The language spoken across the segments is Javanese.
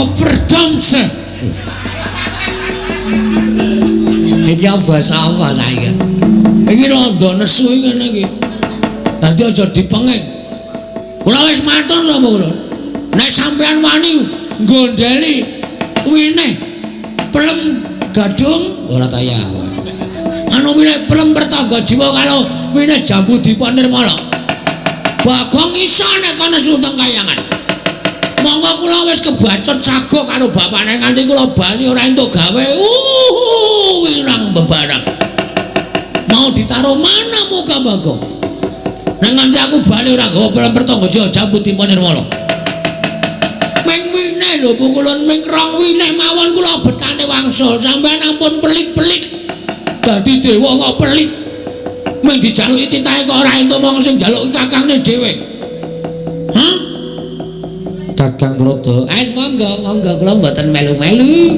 Godverdomse. Iki basa apa ta iki? Iki londo nesu ngene iki. Dadi aja dipenging. Kula wis matur lho kula. Nek sampean wani nggondheli winih pelem gadung ora ta ya. Anu winih pelem pertangga jiwa karo winih jambu dipa nirmala. Bagong iso nek kono nesu teng kayangan. Monggo kula wis kebacut sago karo bapane nganti kula bali ora entuk gawe. Wirang bebarang. Mau ditaruh mana muka Bagong? Nek nganti aku bali ora nggawa pelem pertangga jiwa jambu dipa nirmala. Ming winih lho pukulun ming rong winih mawon kula betane wangsul. Sampeyan ampun pelit-pelit. Dadi dewa kok pelit. Ming dijaluki titahe kok ora entuk mong sing njaluki kakangne dhewe. Hah? Kakang Krodo, wis monggo, monggo kula mboten melu-melu.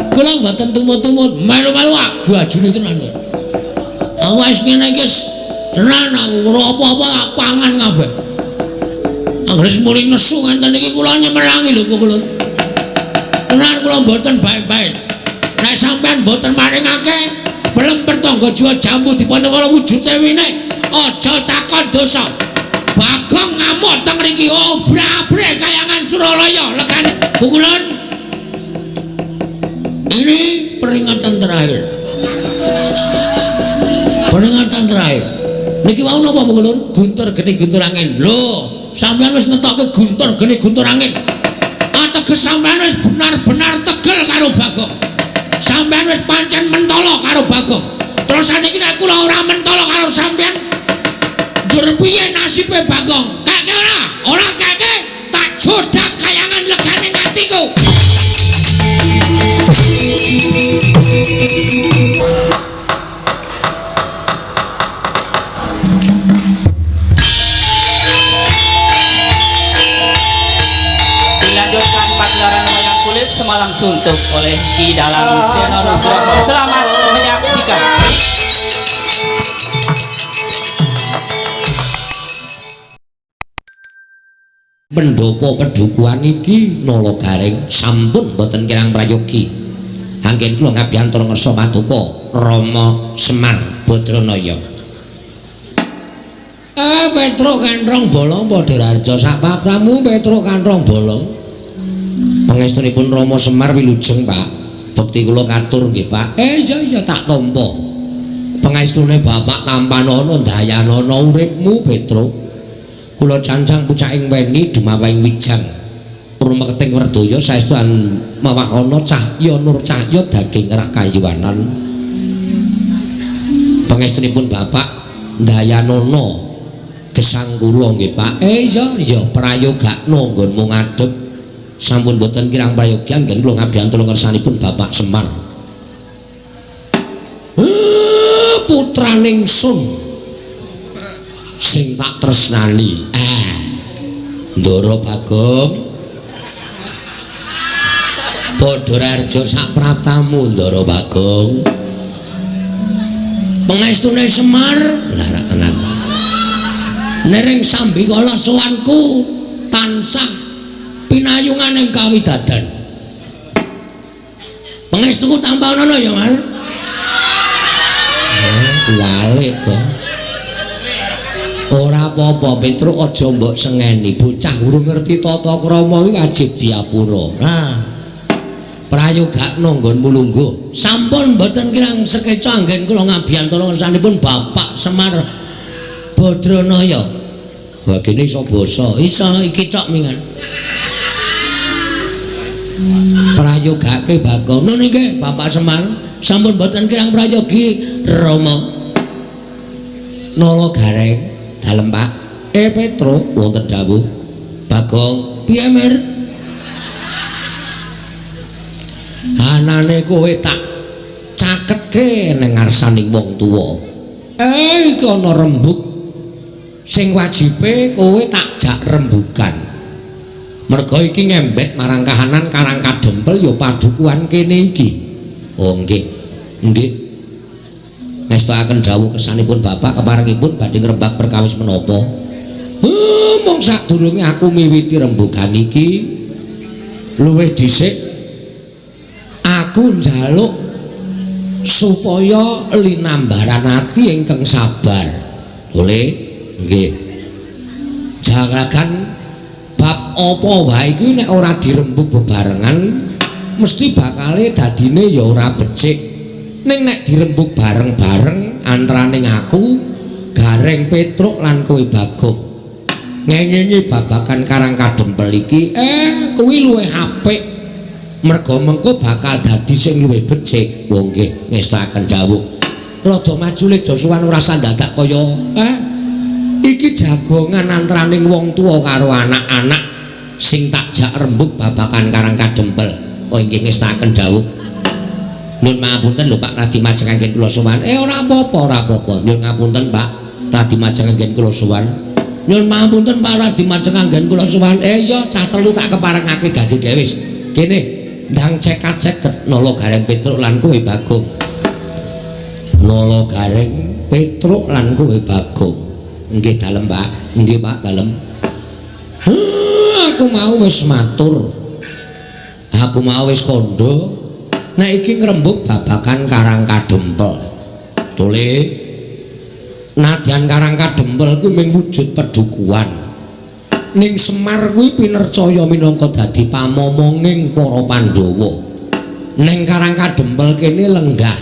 Kula mboten tumut-tumut, melu-melu agu ajune tenan. Wis ngene iki tenan aku ora apa-apa pangan kabeh. Anggere muni nesu ngenten iki kula nyemelangi lho kula. Tenan kula mboten baik-baik. Nek sampean mboten maringake pelem pertangga jiwa jambu dipanewala wujude winih, aja takon dosa. Bagong ngamuk teng mriki obra-abre kayangan Suralaya legane pukulan. Ini peringatan terakhir. Peringatan terakhir. Niki wau napa pukulun? Guntur geni guntur angin. Lho, sampean wis ngetokke guntur geni guntur angin. Ateges sampean wis benar-benar tegel karo Bagong. Sampean wis pancen mentolo karo Bagong. Terus saniki nek kula ora mentolo karo sampean, njur piye nasibe Bagong? Kake ora? Ora kake, tak jodak kayangan legane atiku. Dilanjutkan pagelaran wayang kulit semalam suntuk oleh Ki Dalang Seno Nugroho. Selamat menyaksikan. Pendopo pedukuhan iki Nala Gareng sampun boten kirang prayogi. Anggen kula ngabiyantara ngersa paduka Rama Semar Badranaya. Petruk Kanthong Bolong padha raharja sak papramu Petruk Kanthong Bolong. Pangestunipun Rama Semar wilujeng, Pak. Bekti kula katur nggih, Pak. Iya iya tak tampa. Pangestune Bapak tampanana ndayanana uripmu, Petruk. Kula cancang pucaking weni dumawahing wijang. Rumeketing werdaya saestu mawakana cahya nur cahya daging rah kayuwanan. Pangestunipun Bapak ndayanana gesang kula nggih, Pak. Iya iya prayogakno nggonmu ngadhep. Sampun boten kirang prayogi anggen kula ngabiyantara ngersanipun Bapak Semar. Putraning sun sing tak tresnani. Ndara Bagong. Padha raharja sak praptamu Ndara Bagong. Pangestune Semar lah rak tenan. Nering sambikala sowanku tansah pinayungan ing kawidadan. Pangestuku tampanana ya, Mas. Walik kok. Ora apa-apa, Petruk aja mbok sengeni. Bocah urung ngerti tata krama iki wajib diapura. Nah, prayogakno nggonmu lungguh. Sampun mboten kirang sekeca anggen kula ngabiyantara ngersanipun Bapak Semar Badranaya. Wah, kene iso basa. Iso iki cok mingan. Prayogake Bagong. Nun nggih Bapak Semar. Sampun mboten kirang prayogi Rama. Nala Gareng dalem Pak. Petruk wonten dawuh. Bagong, piye Mir? Anane kowe tak caketke ning ngarsaning wong tuwa. Iki ana rembug sing wajibe kowe tak jak rembugan. Merga iki ngembet marang kahanan karang kadempel ya padukuhan kene iki. Oh nggih. Nggih. Ngestokaken dawuh kersanipun Bapak keparengipun badhe ngrembak perkawis menapa? Mung sadurunge aku miwiti rembugan iki Luwih dhisik aku njaluk supaya linambaran ati ingkang sabar. Boleh? Nggih. Jaragan bab apa wae iki nek ora dirembug bebarengan mesti bakale dadine ya ora becik. Ning nek dirembug bareng-bareng antaraning aku, Gareng Petruk lan kowe Bagong, ngengingi babagan Karang Kadempel iki kuwi luwih apik. Merga mengko bakal dadi sing luwih becik. Wong nggih ngestakaken dawuh. Rada maju le Josuwan ora sandadak kaya iki jagongan antaraning wong tuwa karo anak-anak sing tak jak rembug babagan Karang Kadempel. Oh nggih ngestakaken dawuh. Nyuwun pangapunten lho Pak Radi Majeng anggen kula sowan. Ora apa-apa, ora apa-apa. Nyuwun ngapunten Pak Radi Majeng anggen kula sowan. Nyuwun pangapunten Pak Radi Majeng anggen kula sowan. Iya cah telu tak keparengake gage gawe wis. Kene ndang cekak-ceket Nala Gareng Petruk lan kowe Bagong. Nala Gareng Petruk lan kowe Bagong. Nggih dalem Pak. Nggih Pak dalem. Aku mau wis matur. Aku mau wis kandha. Nek iki ngrembug babagan Karang Kadempel. Tole nadyan Karang Kadempel kuwi mung wujud pedukuhan. Ning Semar kuwi pinercaya minangka dadi pamomonging para Pandhawa. Ning Karang Kadempel kene lenggah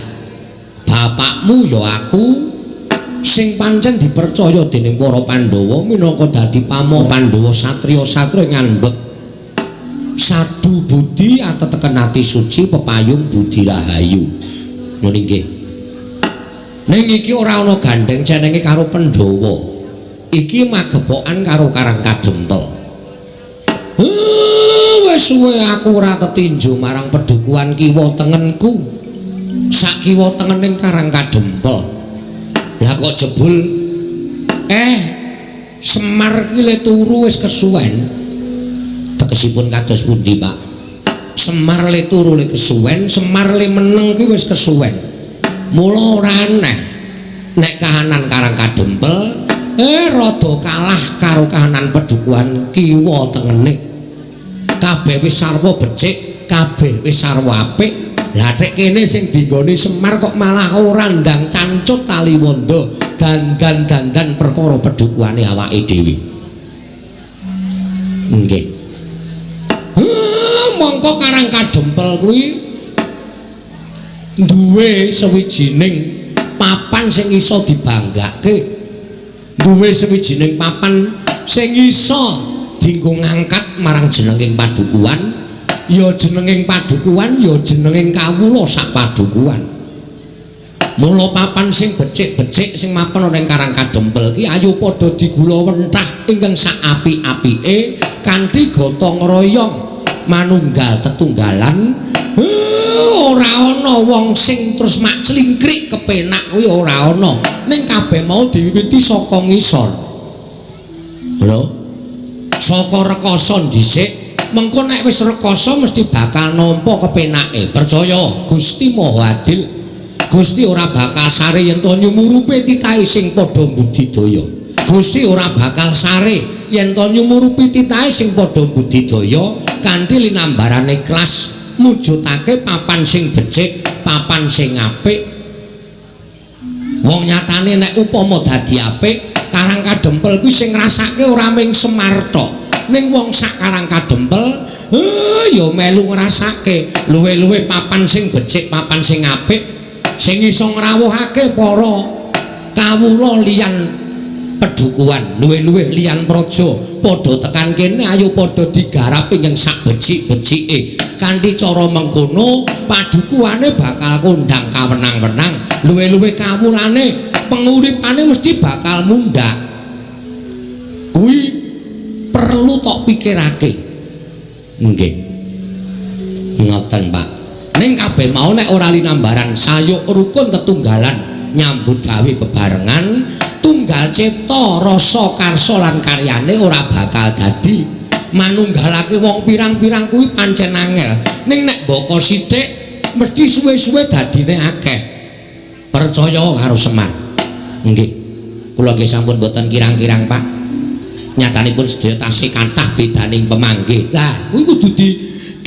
bapakmu ya aku sing pancen dipercaya dening para Pandhawa minangka dadi pamong Pandhawa satriya-satriya ngandhek sadu budi ateteken ati suci pepayung budi rahayu. Ngono nggih. Ning iki ora ana gandheng cenenge karo Pandhawa. Iki magepokan karo Karang Kadempel. Wis suwe aku ora tetinju marang pedukuhan kiwa tengenku. Sak kiwa tengening Karang Kadempel. Lah kok jebul Semar ki le turu wis kesuwen. Tegesipun kados pundi, Pak? Semar le turu le kesuwen, Semar le meneng ki wis kesuwen. Mula ora aneh nek kahanan Karang Kadempel rada kalah karo kahanan pedukuhan kiwa tengene. Kabeh wis sarwa becik, kabeh wis sarwa apik. Lah tek kene sing dinggoni Semar kok malah ora ndang cancut tali wanda, dandan-dandan perkara pedukuhane awake dhewe. Nggih. Mongko Karang Kadempel kuwi duwe sawijining papan sing iso dibanggake. Duwe sawijining papan sing iso dienggo ngangkat marang jenenging padukuhan, ya jenenging padukuhan, ya jenenging kawula sak padukuhan. Mula papan sing becik-becik sing mapan ana ing Karang Kadempel ki ayo padha digulawentah ingkang sak apik-apike kanthi gotong royong manunggal tetunggalan. Ora ana wong sing terus mak clingkrik kepenak kuwi ora ana. Ning kabeh mau diwiwiti saka ngisor. Lho, saka rekasa dhisik, mengko nek wis rekasa mesti bakal nampa kepenake. Percaya Gusti Maha Adil. Gusti ora bakal sare yen to nyumurupe titahe sing padha budidaya. Gusti ora bakal sare yen to nyumurupi titahe sing padha budidaya kanthi linambarane ikhlas mujudake papan sing becik, papan sing apik. Wong nyatane nek upama dadi apik, Karang Kadempel kuwi sing ngrasake ora mung Semar tok. Ning wong sak Karang Kadempel ya melu ngrasake luwih-luwih papan sing becik, papan sing apik, sing iso ngrawuhake para kawula liyan pedukuhan, luwih-luwih liyan praja padha tekan kene ayo padha digarap ing sak becik-becike. Kanthi cara mengkono padukuhane bakal kondang kawenang-wenang, luwih-luwih kawulane penguripane mesti bakal mundhak. Kuwi perlu tok pikirake. Nggih. Ngoten, Pak. Ning kabeh mau nek ora linambaran sayuk rukun tetunggalan nyambut gawe bebarengan, tunggal cipta rasa karsa lan karyane ora bakal dadi. Manunggalake wong pirang-pirang kuwi pancen angel. Ning nek mbaka sithik mesti suwe-suwe dadine akeh. Percaya karo Semar. Nggih. Kula nggih sampun boten kirang-kirang, Pak. Nyatanipun sedaya tasih kathah bedaning pemanggih. Lah, kuwi kudu di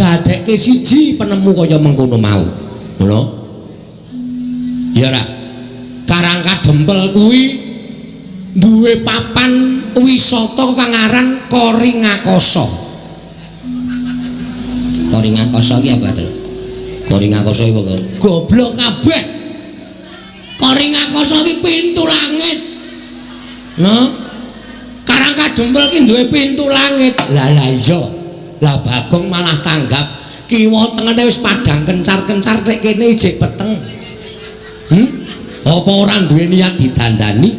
Dadekke siji penemu kaya mengkono mau. Ngono. Ya ora. Karang Kadempel kuwi duwe papan wisata kang aran Koringakasa. Koringakasa ki apa, Tru? Koringakasa iki apa? Goblok kabeh. Koringakasa ki pintu langit. No? Karang Kadempel ki duwe pintu langit. Lah lah iya. Lah Bagong malah tanggap kiwa tengene wis padhang kencar-kencar nek kene ijik peteng. Apa ora duwe niat didandani?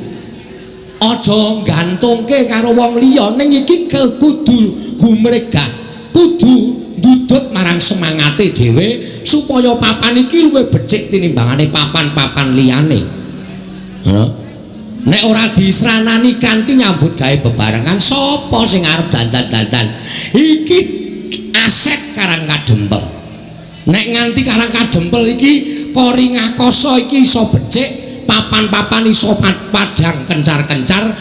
Aja gantungke karo wong liya, ning iki kudu gumregah, kudu ndudut marang semangate dhewe supaya papan iki luwih becik tinimbangane papan-papan liyane. Heeh. Nek ora disranani kanthi nyambut gawe bebarengan, sapa sing arep dandan-dandan? Iki aset Karang Kadempel. Nek nganti Karang Kadempel iki Koringakasa iki iso becik, papan-papan iso padhang kencar-kencar,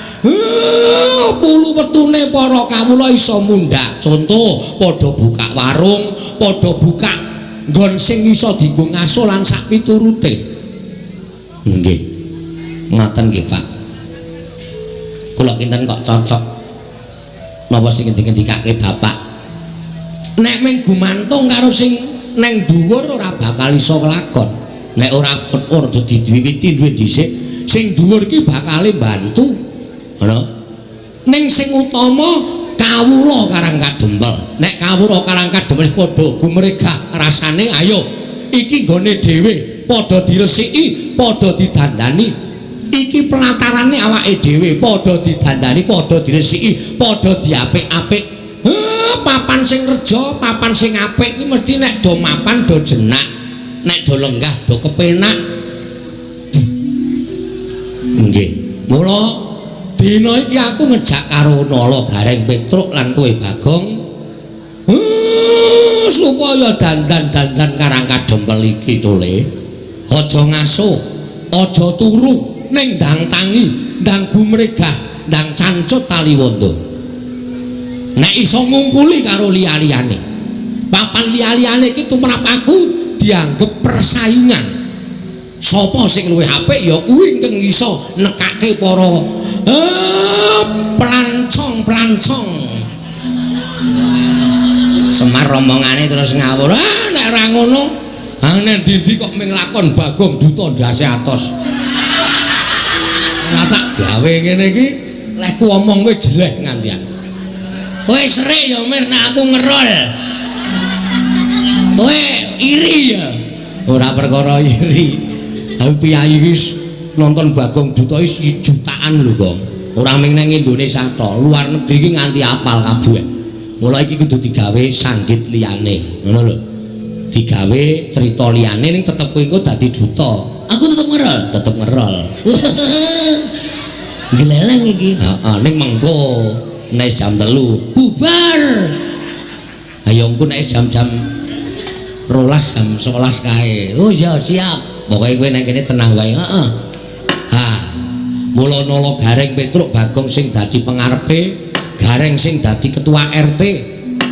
pulu wetune para kawula iso mundhak. Contoh, padha buka warung, padha buka nggon sing iso dienggo ngaso lan sak piturute. Nggih. Ngaten nggih, Pak. Kula kinten kok cocok napa sing ngendi-ngendikake Bapak. Nek mung gumantung karo sing neng dhuwur ora bakal iso kelakon. Nek ora ora diwiwiti duwe dhisik, sing dhuwur iki bakale bantu. Ngono. Ning sing utama kawula Karang Kadempel. Nek kawula Karang Kadempel wis padha gumregah rasane, ayo iki nggone dhewe, padha diresiki, padha didandani. Iki pelatarane awake dhewe, padha didandani, padha diresiki, padha diapik-apik. Papan sing reja, papan sing apik iki mesti nek do mapan do jenak, nek do lenggah do kepenak. Nggih. Mula dina iki aku ngejak karo Nala Gareng Petruk lan kowe Bagong. Supaya dandan-dandan Karang Kadempel iki tole. Aja ngasuh, aja turu, ning ndang tangi, ndang gumregah, ndang cancut taliwondo. Nek iso ngungkuli karo liya-liyane. Papan liya-liyane iki tumrap aku dianggep persaingan. Sapa sing luwih apik ya kuwi ingkang iso nekake para plancong-plancong. Semar romongane terus ngawur. Ah nek ora ngono, ah nek ndi-ndi kok ming lakon Bagong Duta ndase atos. Ora tak gawe ngene iki, lehku omong kowe jeleh ngantian. Kowe serik ya Mir nek aku ngerol. Kowe iri ya. Ora perkara iri. Aku piyayi iki nonton Bagong Duta iki jutaan lho, Gong. Ora mung nang Indonesia tok, luar negeri iki nganti apal kabeh. Mula iki kudu digawe sanggit liyane, ngono lho. Digawe cerita liyane ning tetep kowe engko dadi duta. Aku tetep ngerol, tetep ngerol. Gleleng iki. Heeh, ning mengko nek jam 3 bubar. Ayo engko nek jam-jam 12 jam 11 kae. Oh iya siap. Pokoke kowe nek kene tenang wae. Heeh. Ha. Mula Nala Gareng Petruk Bagong sing dadi pengarepe, Gareng sing dadi ketua RT,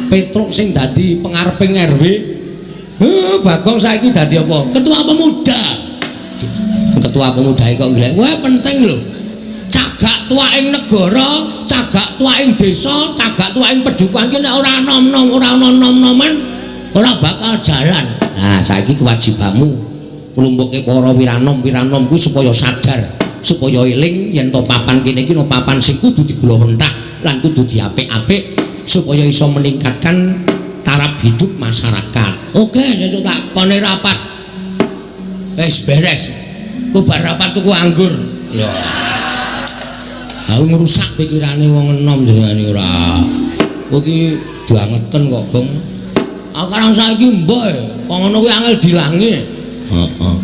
Petruk sing dadi pengareping RW. Bagong saiki dadi apa? Ketua pemuda. Ketua pemuda kok nglek. Wah penting lho. Cagak tuwaking negara, cagak tuwaking desa, cagak tuwaking pedukuhan ki nek ora nom-nom, ora ana nom-noman, ora bakal jalan. Nah, saiki kewajibanmu nglumpukke para wiranom-wiranom kuwi supaya sadar, supaya eling yen to papan kene iki no papan sing kudu digulawentah lan kudu diapik-apik supaya iso meningkatkan taraf hidup masyarakat. Oke, sesuk tak kone rapat. Wis beres. Ku bar rapat tuku anggur. Ya. Aku ngrusak pikirane wong enom jenengane ora. Kowe iki bangeten kok, Gong. Aku karang saiki mbok kok ngono kuwi angel dilangi. Heeh.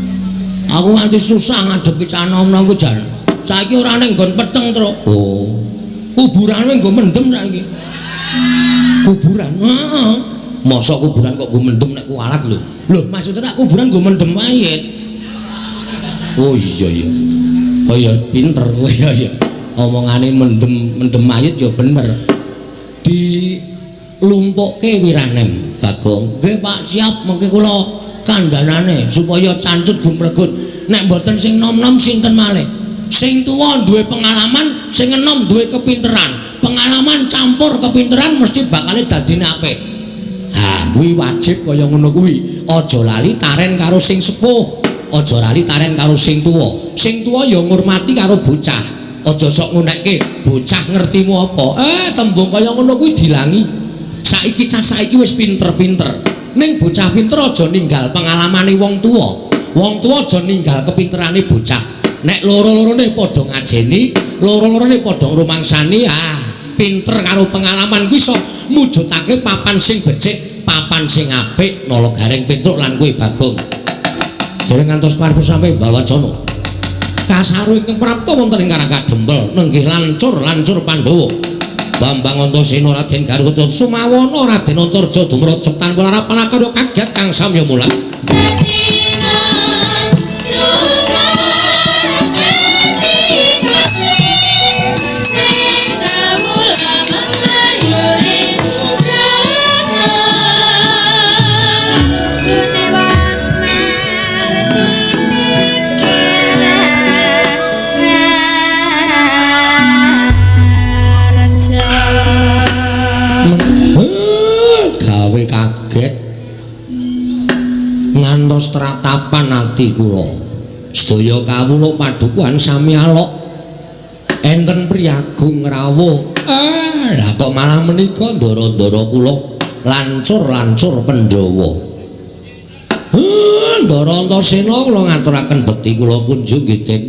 Aku nganti susah ngadepi cah nom-nom ku jan. Saiki ora ning nggon peteng, Truk. Oh. Kuburane nggo mendem saiki. Kuburan. Heeh. Mosok kuburan kok nggo mendem nek kualat lho. Lho, maksudnya nek kuburan nggo mendem mayit. Oh iya iya. Oh iya pinter kowe ya ya. Omongane mendem mendem mayit ya bener. Di Lumpukke wiranem Bagong. Nggih Pak, siap mengke kula kandhanane supaya cancut gumregut. Nek mboten sing nom-nom sinten malih? Sing tuwa duwe pengalaman, sing enom duwe kepinteran. Pengalaman campur kepinteran mesti bakale dadine apik. Ha, kuwi wajib kaya ngono kuwi. Aja lali taren karo sing sepuh, aja lali taren karo sing tuwa. Sing tuwa ya ngurmati karo bocah. Aja sok ngunekke bocah ngertimu apa. Tembung kaya ngono kuwi dilangi. Saiki cah saiki wis pinter-pinter. Ning bocah pinter aja ninggal pengalamane wong tuwa. Wong tuwa aja ninggal kepinterane bocah. Nek loro-lorone padha ngajeni, loro-lorone padha ngrumangsani, ah, pinter karo pengalaman kuwi iso mujudake papan sing becik, papan sing apik, Nala Gareng Petruk lan kowe Bagong. Jare ngantos paripurna sampe Balwacana. Kasaru ingkang prapta wonten ing Karang Kadempel nenggih lancur-lancur Pandhawa. Bambang Antasena Raden Garuda Sumawana Raden Antarja dumraja tanpa larapan akarya kaget kang samya mulat. Gawe kaget ngantos tratapan ati kula. Sedaya kawula padukuhan sami alok. Enten priyagung rawuh. Lah kok malah menika ndara-ndara kula lancur-lancur Pandhawa. Ndara Antasena kula ngaturaken bekti kula kunjung nggih Den.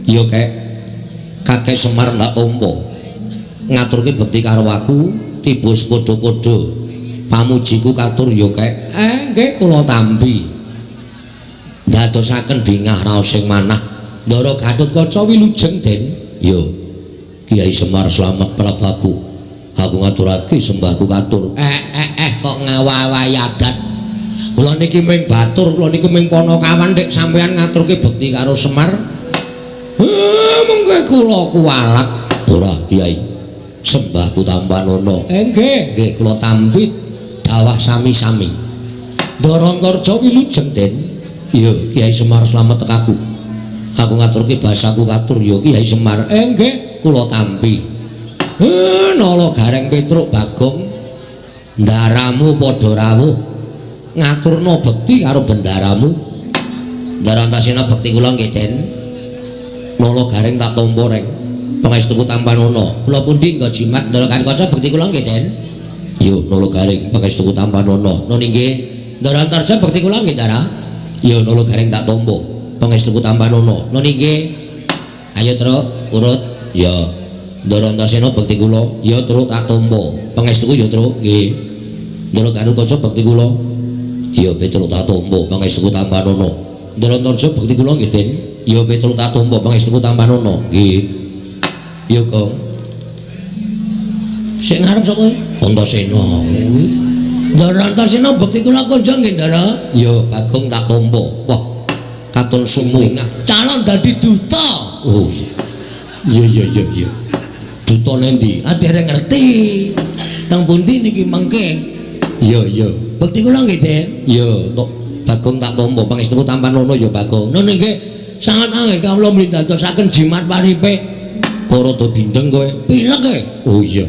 Ya kek Kakek Semar ndak tampa. Ngaturke bekti karo aku tiba padha-padha. Pamujiku katur ya kek. Nggih kula tampi. Ndadosaken bingah raos sing manah. Ndara Gatotkaca wilujeng Den. Ya. Kyai Semar slamet prabaku. Aku ngaturake sembahku katur. Kok ngawawahi adat. Kula niki ming batur, kula niki ming panakawan nek sampeyan ngaturke bekti karo Semar. Mengke kula kuwalak. Ora, Kyai. Sembahku tampanono. Nggih, nggih kula tampi dawah sami-sami. Ndara Antarja wilujeng Den. Iya, Kyai Semar slamet tekaku. Aku ngaturke basaku katur ya Kyai Semar. Nggih, kula tampi. Nala Gareng Petruk Bagong, ndaramu padha rawuh ngaturna bekti karo bendaramu. Ndara Antasena bekti kula nggih Den. Nala Gareng tak tampa reng. Pangestuku tampanono. Kula pundi nggo jimat Ndara Gatotkaca bekti kula nggih Den. Yo Nala Gareng pangestuku tampanono. Nun inggih. Ndara Antarja bekti kula nggih Ndara. Yo Nala Gareng tak tampa. Pangestuku tampanono. Nun inggih. Ayo Truk urut. Ya. Ndara Antasena bekti kula. Ya Truk tak tampa. Pangestuku ya Truk nggih. Ndara Gatotkaca bekti kula. Ya Petruk tak tampa. Pangestuku tampanono. Ndara Antarja bekti kula nggih Den. Ya Petruk tak tampa. Pangestuku tampanono. Nggih. Ya Gong. Sing ngarep sapa? Antasena. Ndara Antasena bekti kula kunjung nggih Ndara. Ya Bagong tak tampa. Wah, katon sumringah. Calon dadi duta. Oh. Iya iya iya iya. Duta nendi? Ah dereng ngerti. Teng pundi niki mengke? Iya iya. Bekti kula nggih Den. Iya, tok Bagong tak tampa. Pangestuku tampanono ya Bagong. Nun nggih. Sangat angel kawula mlindadosaken jimat paripe. Kok rada bindeng kowe? Pilek kowe. Oh iya.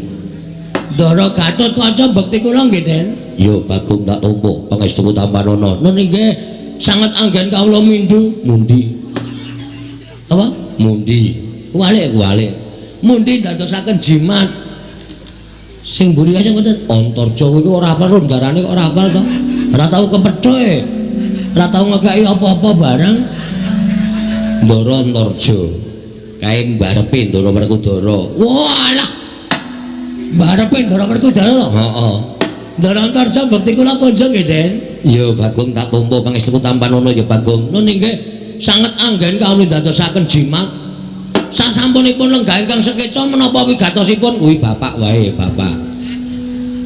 Ndara Gatotkaca bekti kula nggih Den. Ya Bagong tak tampa. Pangestuku tampanono. Nun nggih. Sanget anggen kawula mindhu. Mundi. Apa? Mundi. Kuwalik kuwalik. Mundi ndadosaken jimat. Sing mburi kae sing wonten Antarja kowe iki ora hafal rondarane kok ora hafal to. Ora tau kepethuke. Ora tau ngekeki apa-apa barang. Ndara Antarja. Kae mbarepe Ndara Werkudara. Walah. Mbarepe Ndara Werkudara to? Heeh. Ndara Antarja bekti kula kunjung nggih Den. Ya Bagong tak tampa pangestuku tampanono ya Bagong. Nun inggih sanget anggen kawula ndadosaken jimat. Sasampunipun lenggah ingkang sekeca menapa wigatosipun kuwi bapak wae, bapak.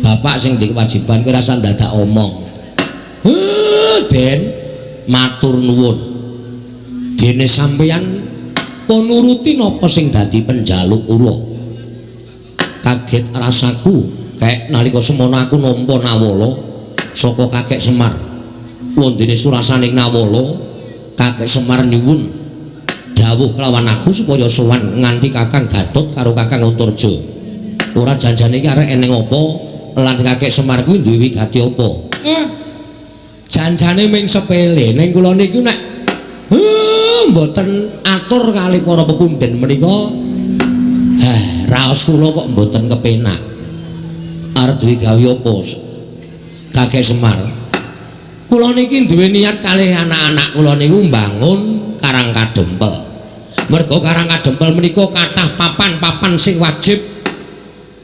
Bapak sing ndek kewajiban kuwi rasa dadak omong. Den, matur nuwun. Dene sampeyan nuruti napa sing dadi penjaluk kula. Kaget rasaku Kek nalika semono aku nampa nawala saka Kakek Semar. Wondene surasaning nawala, Kakek Semar nyuwun dawuh kelawan aku supaya sowan nganti Kakang Gatot karo Kakang Antarja. Ora janjane iki arek eneng apa lan Kakek Semar kuwi duwe wigati apa? Janjane ming sepele ning kula niku nek mboten atur kali para pepundhen menika raos kula kok mboten kepenak. Arep duwe gawe apa Kakek Semar? Kula niki duwe niat kalih anak-anak kula niku mbangun Karang Kadempel. Merga Karang Kadempel menika kathah papan-papan sing wajib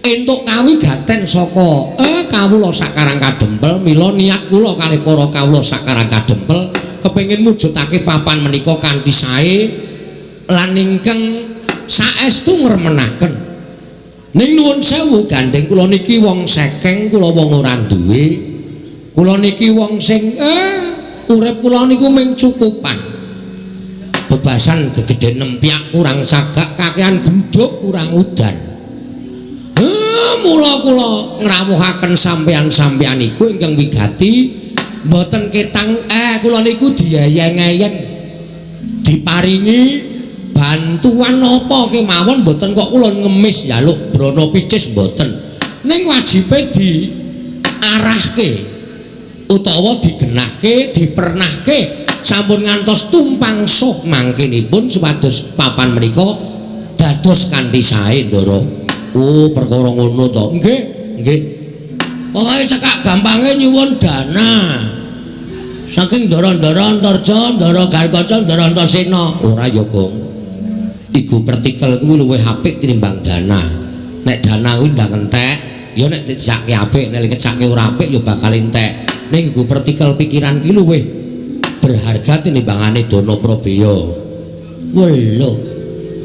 entuk kawigaten saka kawula sak Karang Kadempel. Mila niat kula kalih para kawula sak Karang Kadempel kepengin mujudake papan menika kanthi sae lan ingkang saestu ngremenaken. Ning nuwun sewu gandeng kula niki wong sekeng, kula wong ora duwe. Kula niki wong sing urip kula niku ming cukupan. Bebasan gegedhen nempyak kurang sagak, kakean gluduk kurang udan. Mula kula ngrawuhaken sampeyan-sampeyan iku ingkang wigati mboten ketang kula niku dieyeng-eyeng diparingi bantuan napa kemawon mboten kok kula ngemis njaluk brana picis mboten. Ning wajibe diarahke utawa digenahke, dipernahke sampun ngantos tumpang suh mangkinipun supados papan menika dados kanthi sae, Ndara. Oh, perkara ngono to. Nggih, nggih. Pokoke cekak gampange nyuwun dana. Saking ndara-ndara Antarja, ndara Garkaca, ndara Antasena. Ora ya, Gong. Iku pertikel kuwi luwih apik tinimbang dana. Nek dana kuwi ndang entek, ya nek dijake apik, nek dikecake ora apik ya bakal entek. Ning iku pertikel pikiran ki luwih berharga tinimbangane dana prabeya. Welo.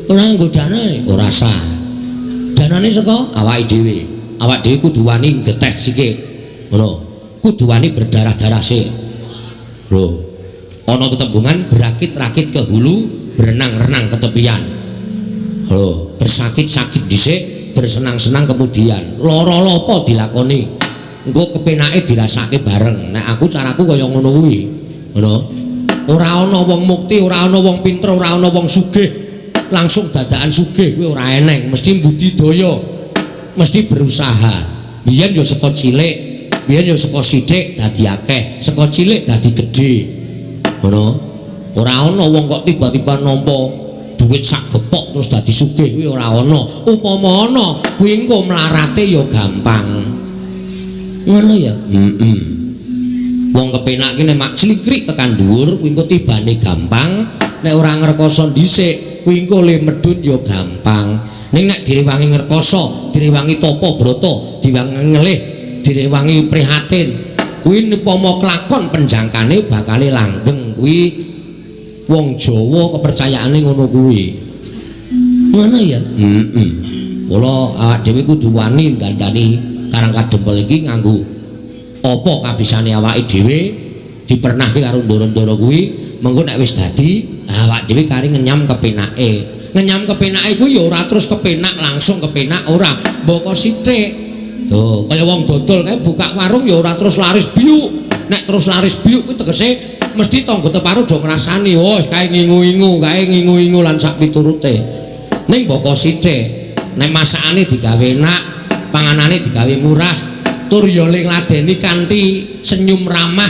Ora nganggo dana, ora sah. Danane saka awake dhewe. Awak dhewe kudu wani geteh sithik. Ngono. Kudu wani berdarah-darah sik. Lho. Ana tetembungan berakit-rakit ke hulu, berenang-renang ke tepian. Lho, bersakit-sakit dhisik, bersenang-senang kemudian. Lara lopo dilakoni. Engko kepenake dirasake bareng. Nek aku caraku kaya ngono kuwi. Ngono. Ora ana wong mukti, ora ana wong pinter, ora ana wong sugih langsung dadakan sugih kuwi ora eneng, mesti budidaya, mesti berusaha. Biyen ya saka cilik, biyen ya saka sithik dadi akeh, saka cilik dadi gedhe. Ngono. Ora ana wong kok tiba-tiba nampa duit sak gepok terus dadi sugih kuwi ora ana. Upama ana, kuwi engko mlarate ya gampang. Ngono ya? Heeh. Wong kepenak ki nek mak clikrik tekan dhuwur kuwi engko tibane gampang, nek ora ngrekoso dhisik kuwi engko le medhun ya gampang. Ning nek direwangi ngrekoso, direwangi tapa brata, direwangi ngelih, direwangi prihatin, kuwi upama kelakon penjangkane bakale langgeng. Kuwi wong Jawa kepercayaane ngono kuwi. Ngono ya? Heeh. Mula awak dhewe kudu wani ndandani Karang Kadempel iki nganggo apa kabisane awake dhewe, dipernahke karo ndara-ndara kuwi, mengko nek wis dadi awak dhewe kari ngenyam kepenake. Ngenyam kepenake kuwi ya ora terus kepenak langsung kepenak ora, mboko sithik. Lho, kaya wong dodol kae buka warung ya ora terus laris biuk. Nek terus laris biuk kuwi tegese mesti tangga teparo do ngrasani, oh kae ngingu-ingu, kae ngingu-ingu lan sak piturute. Ning mboko sithik, nek masakane digawe enak, panganane digawe murah, tur ya ngladeni kanthi senyum ramah,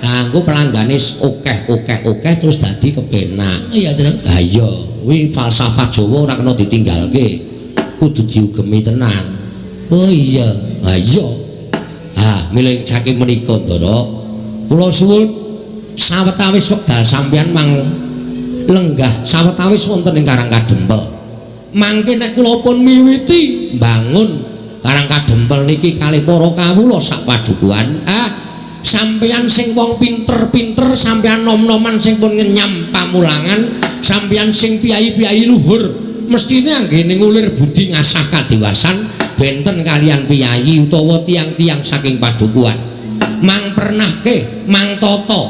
ha engko pelanggane akeh-akeh-akeh terus dadi kepenak. Iya, Tru. Ha iya, kuwi falsafah Jawa ora kena ditinggalke. Kudu diugemi tenan. Oh iya. Ha iya. Ha, milih saking menika, Ndara. Kula suwun sawetawis wekdal sampeyan mang lenggah sawetawis wonten ing Karang Kadempel. Mangke nek kula pun miwiti mbangun Karang Kadempel niki kalih para kawula sak padukuhan, sampeyan sing wong pinter-pinter, sampeyan nom-noman sing pun ngenyam pamulangan, sampeyan sing piyai-piyai luhur, mestine anggene ngulir budi ngasah kadiwasan benten kalian piyayi utawa tiang-tiang saking padukuhan. Mang pernahke, mang tata,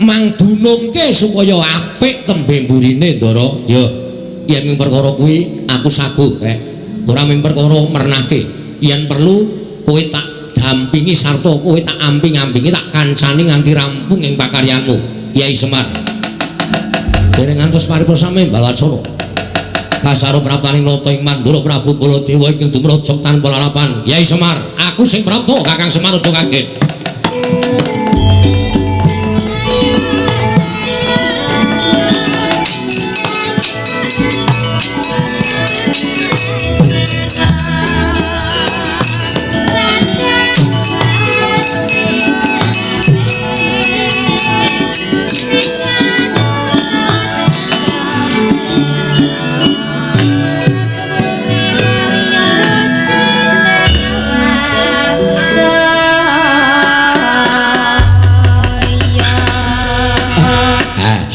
mang dunungke supaya apik tembe mburine, Ndara. Ya, yen ming perkara kuwi aku saguh, Kek. Ora ming perkara mernahke. Yen perlu kowe tak dampingi sarta kowe tak amping-ampingi tak kancani nganti rampung ing pakaryanmu, Yai Semar. Dereng ngantos paripurna sami Balwacana. Kasaro praptaning nata ing Mandura Prabu Baladewa ingkang dumrojog tanpa lalapan. Yai Semar, aku sing prapta, Kakang Semar aja kaget.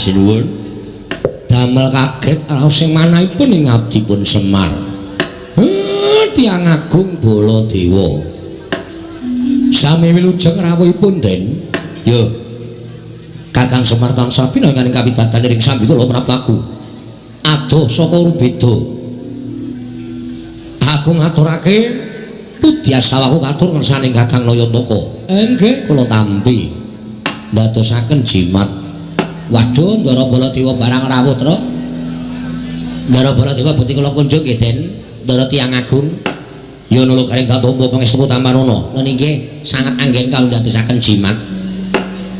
Sinuwun. Damel kaget raos sing manahipun ing abdipun Semar. Tiyang agung Baladewa. Sami wilujeng rawuhipun, Den. Yo. Kakang Semar tansah pinangan ing kawidadan ing sambi kula praptaku. Adoh saka Rubeda. Aku ngaturake pudyasawaku katur ngersaning Kakang Nayantaka. Nggih, kula tampi. Ndadosaken jimat. Waduh, Ndara Baladewa barang rawuh, Tru. Ndara Baladewa bukti kula kunjung nggih, Den. Ndara tiyang agung. Ya nula garing katampa pangestu Tamarana. Nun inggih sanget anggen kawula ndadosaken jimat.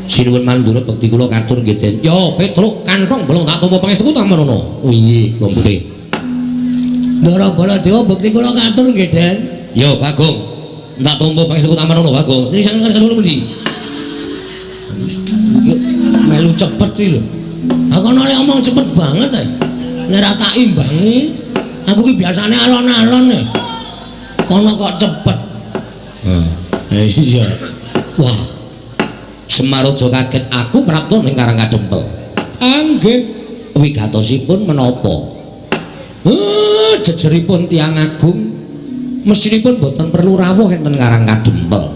Sinuwun Mandura bekti kula katur nggih, Den. Ya, Petruk kantong belung tak tampa pangestu Tamarana. Oh inggih, kula putih. Ndara Baladewa bekti kula katur nggih, Den. Ya, Bagong. Tak tampa pangestu Tamarana, Bagong. Ini sanget kula pundi? Melu cepet iki lho. Aku ana ngomong cepet banget ae. Nek ora tak imbangi, aku ki biasane alon-alon e. Kono kok cepet. Heh, iya. Wah. Semar aja kaget aku prapta ning Karang Kadempel. Nggih. Wigatosipun menapa? Jejeripun tiyang agung mestinipun boten perlu rawuh enten Karang Kadempel.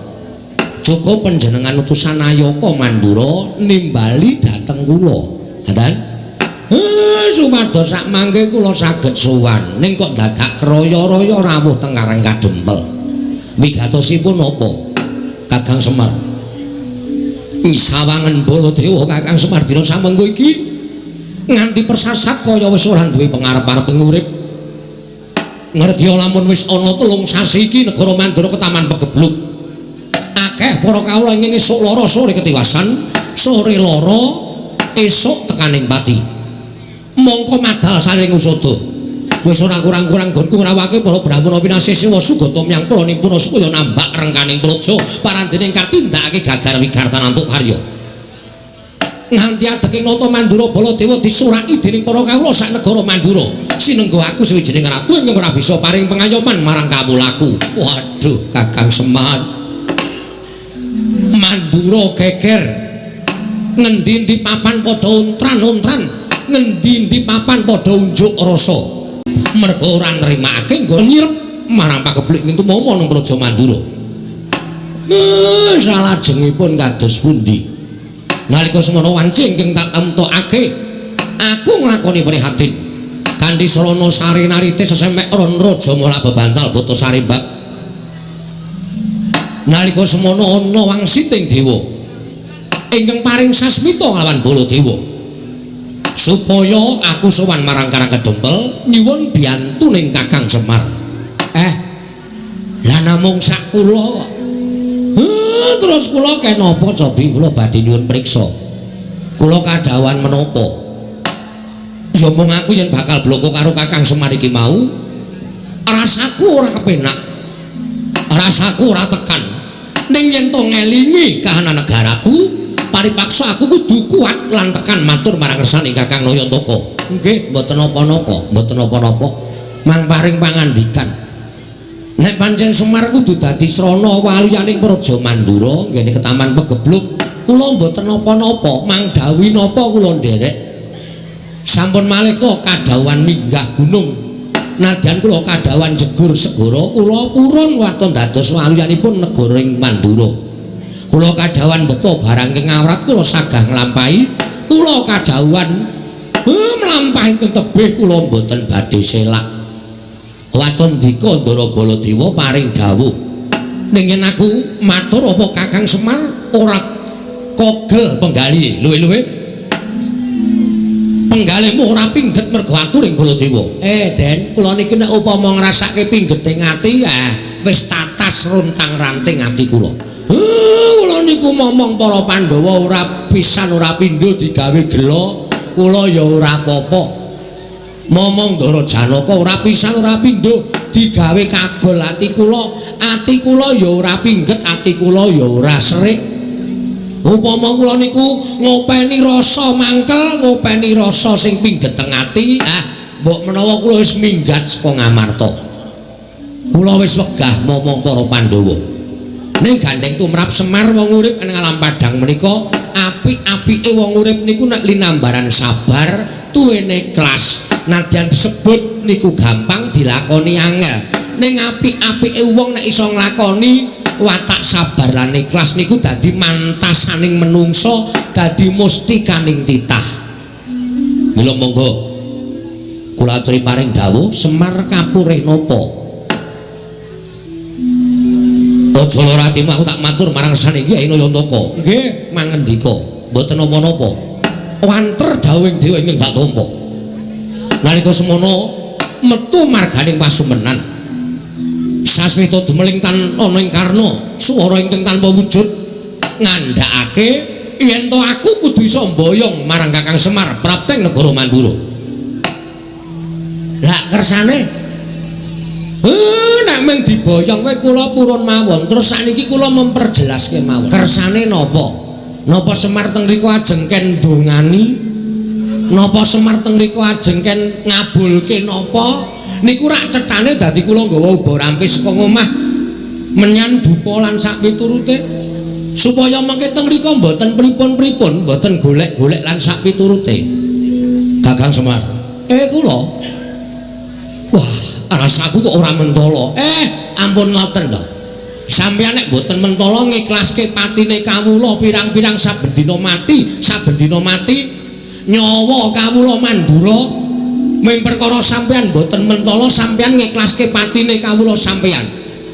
Cukup panjenengan utusan Ayaka Mandura nimbali dhateng kula. Ngaten? Supados sak mangke kula saged sowan. Ning kok dadak kraya-raya rawuh teng Karang Kadempel. Wigatosipun napa? Kakang Semar. Sawangen Baladewa Kakang Semar dina samengko iki nganti persasat kaya wis ora duwe pengarep-arep urip. Ngerti lamun wis ana 3 sasi iki negara Mandura ketaman pegebluk. Akeh para kawula ingkang esuk lara sore ketiwasan, sore lara esuk tekaning pati. Mongko madal saring usada. Wis ora kurang-kurang gonku ngrawake para brahmana pinasih siwa sugata myang pranipun supaya nambak rengkaning praja parandening katindakake gagar wigartan antuk karya. Nganti adeking nata Mandura Baladewa disuraki dening para kawula sak negara Mandura. Sinengga aku suwijining ratu ingkang ora bisa paring pengayoman marang kawulaku. Waduh, Kakang Semar. Mandura geger. Ngendi-endi papan padha untran-untran, ngendi-endi papan padha unjuk rasa. Merga ora nrimakake nggo nyirep marang pagebluk ing tumama nang Praja Mandura. Salajengipun kados pundi? Nalika semono wanci ingkang tak temtokake, aku nglakoni prihatin. Kanthi sarana sari narite sesemek ron raja mola bebantal buta sarimbak. Nalika semono ana wangsiting dewa ingkang paring sasmita nglawan Baladewa supaya aku sowan marang Karang Kedempel nyuwun biyantuning Kakang Semar. Lah namung sak kula. Terus kula kenapa cobi kula badhe nyuwun priksa. Kula kadhawuhan menapa? Ya mung aku yen bakal bloko karo Kakang Semar iki mau, rasaku ora kepenak. Rasaku ora tekan. Ning yen to ngelingi kahanan negaraku, paripaksa aku kudu kuat lan tekan matur marang kersane Kakang Nayantaka. Nggih, mboten napa-napa, mboten napa-napa. Mang paring pangandikan. Nek pancen Semar kudu dadi srana waliyaning Praja Mandura nggene ketaman pegebluk, kula mboten napa-napa, mang dawuhi napa kula nderek. Sampun malih to kadhawuhan minggah gunung. Nadyan kula kadhawuhan jegur segara, kula purun waton dados waliyanipun negara ing Mandura. Kula kadhawuhan beto barang ing awrat kula sagah nglampahi, kula kadhawuhan mlampah ing tebih kula mboten badhe selak. Waton dika Ndara Baladewa paring dawuh. Ning yen aku matur apa Kakang Semar ora kogel penggali luwe-luwe. Penggalihmu ora pingget mergo aturing Baladewa. Den, kula niki nek upama ngrasake pinggete ati, wis tatas runtang-ranting ati kula. Kula niku momong para Pandhawa ora pisan ora pindho digawe gela, kula ya ora apa-apa. Momong Ndara Janaka ora pisan ora pindho digawe kagol ati kula ya ora pingget, ati kula ya ora serik. Upama kula niku ngopeni rasa mangkel, ngopeni rasa sing pingget teng ati, mbok menawa kula wis minggat saka Ngamarta. Kula wis wegah momong para Pandhawa. Ning gandeng tumrap Semar wong urip ing alam padhang menika, apik-apike wong urip niku nek linambaran sabar, tuwene ikhlas. Nadyan disebut niku gampang dilakoni angel. Ning apik-apike wong nek iso nglakoni watak sabar lan ikhlas niku dadi mantasaning menungso, dadi mustikaning titah. Mila monggo kula aturi paring dawuh Semar kapurih napa? Aja lara atimu, aku tak matur marang saniki Kyai Nayantaka. Nggih, mangendika, mboten napa-napa. Wanter dawuhing dewa ingkang tak tampa. Nalika semono metu marganing pasumenan. Sasmita dumeling tan ana ing karna, swara ingkang tanpa wujud ngandhakake yen to aku kudu iso mboyong marang Kakang Semar prapteng negara Mandura. Lah kersane nek mung diboyong kowe kula purun mawon. Terus sakniki kula memperjelaske mawon. Kersane napa? Napa Semar teng mriku ajeng ken ndongani? Napa Semar teng mriku ajeng ken ngabulke napa? Niku rak cethane dadi kula nggawa uba rampis saka ngomah menyan dupa lan sak piturute supaya mengke teng mriku mboten pripun-pripun, mboten golek-golek lan sak piturute. Kakang Semar, kula. Wah, rasaku kok ora mentala. Ampun ngoten to. Sampeyan nek mboten mentala ngiklaske patine kawula pirang-pirang saben dina mati, saben dina mati nyawa kawula mandura. Ming perkara sampeyan mboten mentala sampeyan ngiklaske patine kawula sampeyan.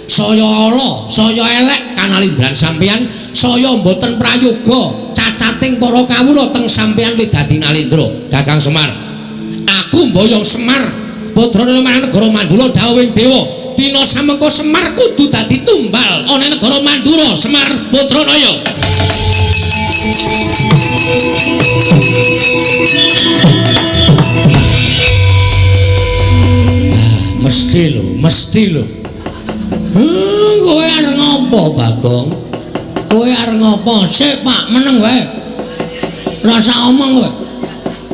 Saya ala, saya elek kanalindran sampeyan, saya mboten prayoga cacating para kawula teng sampeyan li dadi nalindra. Kakang Semar, aku mboyong Semar putrane marang negara Mandura dawuhing dewa, dina samengko Semar kudu dadi tumbal ana negara Mandura. Semar Putranaya. Mesti lho, mesti lho. Kowe arep ngopo, Bagong? Kowe arep ngopo? Sik, Pak, meneng wae. Rasa omong kowe.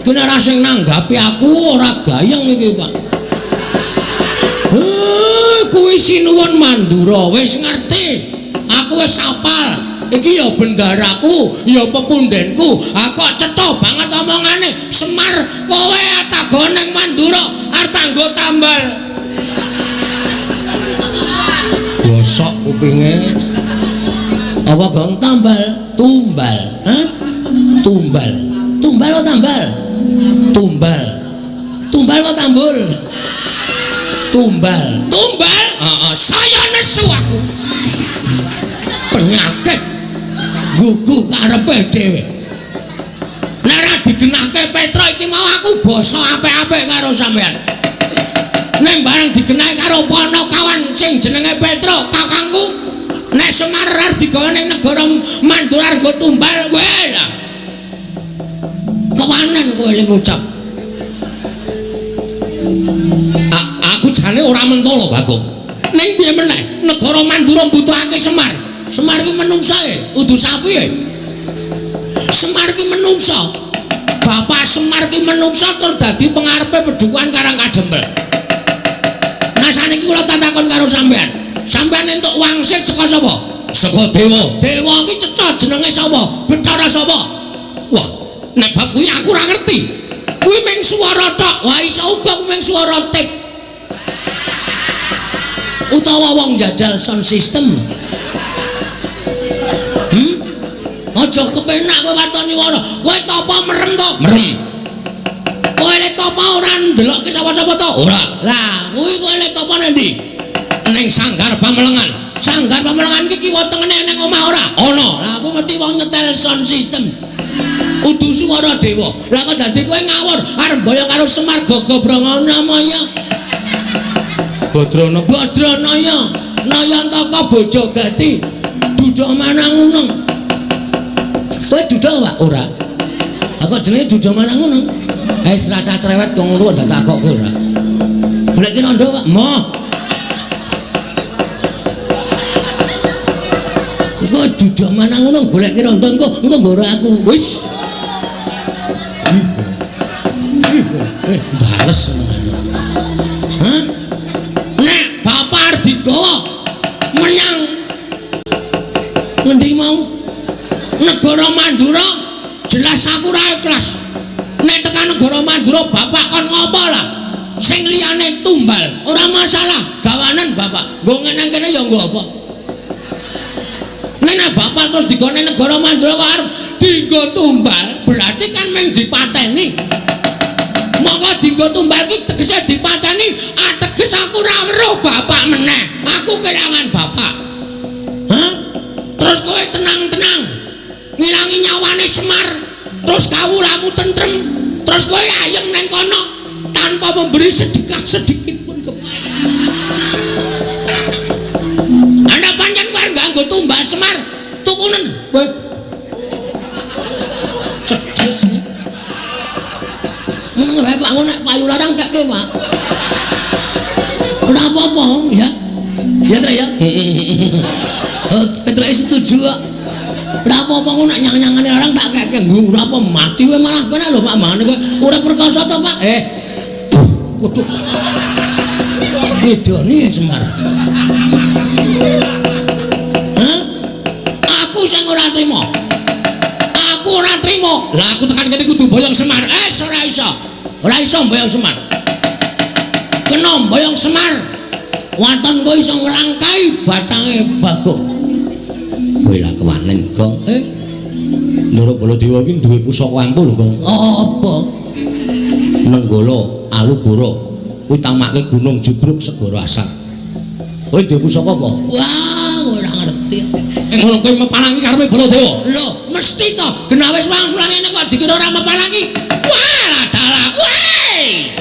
Ki nek ora sing nanggapi aku ora gayeng iki, Pak. Kuwi sinuwun Mandura wis ngerti. Aku wis hafal. Iki ya bendaraku, ya pepundenku. Aku kok cetha banget omongane. Semar, kowe atago ning Mandura arep tanggo tambal. Bosok kupinge. Apa gong tambal? Tumbal. Hah? Tumbal. Tumbal apa tambal? Tumbal. Tumbal apa tambul? Tumbal. Tumbal? Heeh, saya nesu aku. Penyakit gugu karepe dhewe. Nek ora digenahke Petra iki mau aku basa apik-apik karo sampean. Nek bareng digenahke karo Panakawan sing jenenge Petra, kakangku, nek Semar arep digawa ning negara Mandura nggo tumbal kowe lah. Kewanen kowe ling ngucap. Aku jane ora mentala, Bagong. Ning piye meneh, negara Mandura mbutuhake Semar. Semar ki menungsa e, udu sapi e. Semar ki menungsa. Bapak Semar ki menungsa tur dadi pengarepe pedukuhan Karang Kajempel. Nah saniki kula takon karo sampean. Sampean entuk wangsit saka sapa? Saka dewa. Dewa ki cetha jenenge sapa? Bathara sapa? Wah, nek bab kuwi aku ora ngerti. Kuwi mung swara tok. Wah, iso uga kuwi mung swara tip. Utawa wong jajal sound system. Aja kepenak kowe waton nyuwara. Kowe tapa merem to? Merem. Kowe lek tapa ora ndelokke sapa-sapa to? Ora. Lah, kuwi kowe lek topo endi? Ning Sanggar Pamelengan. Sanggar Pamelengan iki kiwa tengene ning omah ora? Ana. Lah aku ngerti wong nyetel sound system. Udu swara dewa. Lah kok dadi kowe ngawur arep mboyong karo Semar Gagabranganamaya. Badrana Badranaya Nayantaka Bojogati Duda Manangunung. Kowe duda Pak? Ora. Aku jenenge Duda Manangunung. Wis rasa cerewet kok ngono ndak takokke ora. Golek ki rondo Pak. Moh. Engko Duda Manangunung golek ki rondo engko engko nggoro aku. Wis. Bales senengane. Hah? Nek bapak arep digawa menyang ngendi mau? Negara Mandura jelas aku ora ikhlas. Nek tekan negara Mandura bapak kon ngopo lah? Sing liyane tumbal, ora masalah, gawanen bapak. Nggo ngene kene ya nggo apa? Nek bapak terus digone negara Mandura kok arep dinggo tumbal, berarti kan mung dipateni. Monggo dinggo tumbal ki tegese dipateni, ateges aku ora weruh bapak meneh. Aku kehilangan bapak. Hah? Terus kowe tenang-tenang ngilangi nyawane Semar, terus kawulamu tentrem, terus kowe ayem neng kono tanpa memberi sedekah sedikit pun kepada. Anda pancen kowe nganggo tumbal Semar, tukunen kowe. Cedes. Meneng wae Pak, nek payu larang keke Pak. Ora apa-apa ya. Ya Trek ya. Oh, Petruk setuju kok. Ora apa-apa ngono nek nyang-nyangane larang tak keke. Ora apa mati wae malah penak lho Pak, mangane kowe ora perkasa to Pak. Waduh. Ngedoni Semar. Hah? Aku sing ora trima. Aku ora trima. Lah aku tekan kene kudu boyong Semar. Ora iso. Ora iso boyong Semar. Kena boyong Semar. Waton kowe iso nglangkai batange Bagong. Kowe lah kewanen, Gong. Ndoro Baladewa iki duwe pusaka ampuh lho, Gong. Apa? Nenggala Alugoro kuwi tamake Gunung Jugruk Segara Asar. Kowe duwe pusaka apa? Wah, ora ngerti. Ngono kowe mepalangi karepe Baladewa. Lho, mesti to. Genah wis wangsul ngene kok dikira ora mepalangi. Wah, lah dalah. Weh!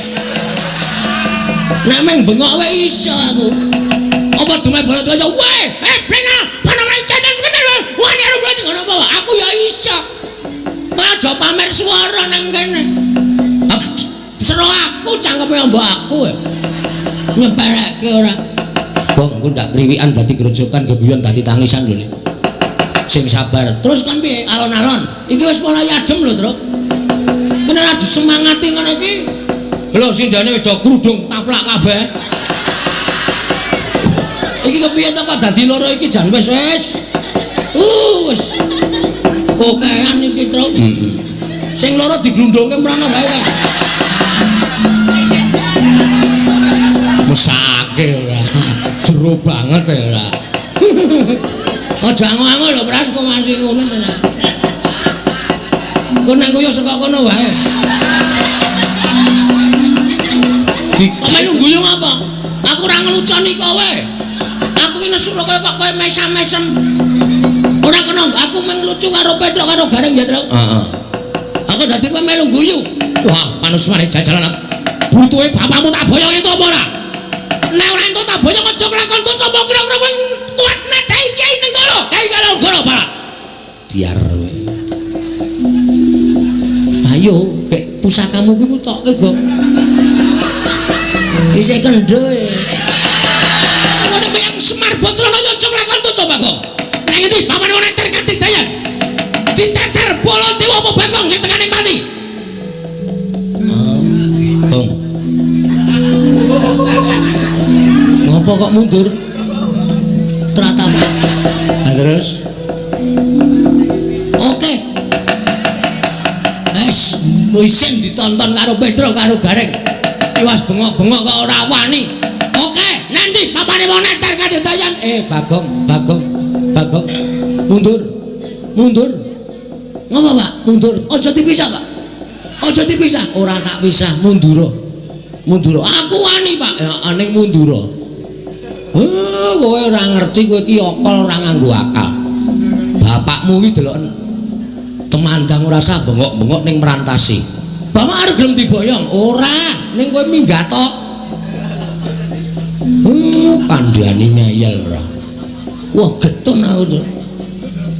Nek meng bengok wae iso aku. Apa dume Baladewa iso? Weh, blena, panamane cacat seketer. Wani arep mlati ngono apa? Aku ya iso. Kowe aja pamer swara nang kene. Sero aku cangkeme mbok aku. Nyepelekke ora. Gong, ku ndak kriwikan dadi grojokan, geguyon dadi tangisan lho. Sing sabar. Terus kan piye? Alon-alon. Iki wis mulai adem lho, Truk. Kene ora disemangati ngono iki. Lho sindane wis do grudung taplak kabeh. Iki kepiye to kok dadi loro iki jan wis wis. Wis. Kokean iki, Truk. Heeh. Sing loro diglundungke mrono wae kae. Mesake ora. Jero banget ya ora. Aja ango-ango lho Pras kok nganti ngono meneh. Kok nang koyo saka kono wae. Melu guyu ngapa? Aku ora ngeluconi kowe. Aku ki nesu kaya kok kowe mesam-mesem. Ora kena aku mung lucu karo Petruk karo Gareng ya, Truk. Heeh. Aku dadi kowe melu guyu. Wah, panusmane jajalan. Butuhe bapakmu tak boyong itu apa ora? Nek ora entuk tak boyong aja kelakon dosa apa kira-kira kowe kuat nedhaki Kyai Nenggala. Kyai Kalogoro, Pak. Diar kowe. Ayo, kek pusakamu kuwi tokke, Gong. Isih kendho e. Ngono meyang Semar Badranaya aja kelakon dosa, Bagong. Nang endi bapakne ora terkatidayan? Diteter Baladewa apa Bagong sing tekan ing pati? Gong. Ngopo kok mundur? Tratap. Lah terus? Oke. Wis isin ditonton karo Petro karo Gareng. Tiwas bengok-bengok kok ora wani. Oke, nanti papane wong neter kadedayan. Bagong, Bagong, Bagong. Mundur. Mundur. Ngopo, Pak? Mundur. Aja dipisah, Pak. Aja dipisah. Ora tak pisah, mundura. Mundura. Aku wani, Pak. Ya ning mundura. Heh, kowe ora ngerti kowe iki akal ora nganggo akal. Bapakmu iki deloken temandang ora sah bengok-bengok ning merantasi. Bapak arep gelem diboyong? Ora, ning kowe minggat tok. Kandhane ngeyel ora. Wah, getun aku to.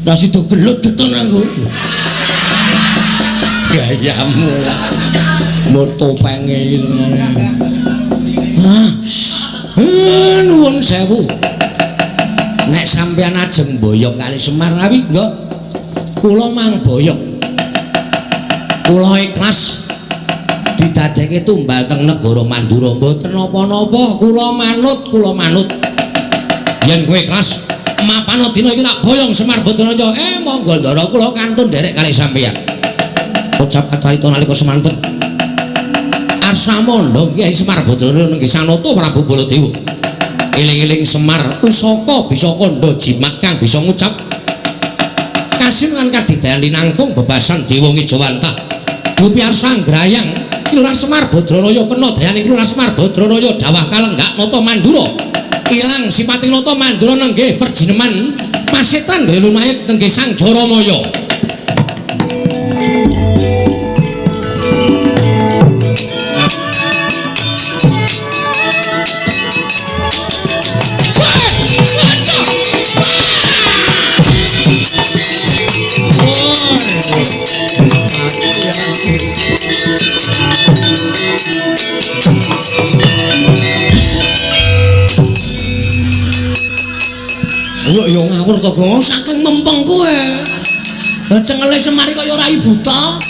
Lah sida gelut getun aku. Gayamu lah. Motopenge iki senengane. Ah, nuwun sewu. Nek sampeyan ajeng boyong kali Semar awi nggih. Kula mang boyong. Kula ikhlas didadekke tumbal teng negara Mandura mboten napa-napa. Kula manut, kula manut. Yen kowe ikhlas mapana dina iki tak boyong Semar Badanaya. Monggo ndara kula kantun nderek kali sampeyan. Ucap acarita nalika semanten. Arsamandha Kyai Semar Badanaya nenggih Sanata Prabu Baladewa. Eling-eling Semar pusaka bisa kandha jimat kang bisa ngucap kasin lan kadidayan linangkung bebasan dewa ngejawantah. Dupi arsa nggrayang Lurah Semar Badranaya kena dayaning Lurah Semar Badranaya dawah kalenggak nata Mandura. Ilang sipating nata Mandura nenggih perjineman pasetan gawe lumayit nenggih Sang Jaramaya. Yo yo ngawur to, Gong, saking mempeng kowe. Lah cengele Semar kaya rai buta.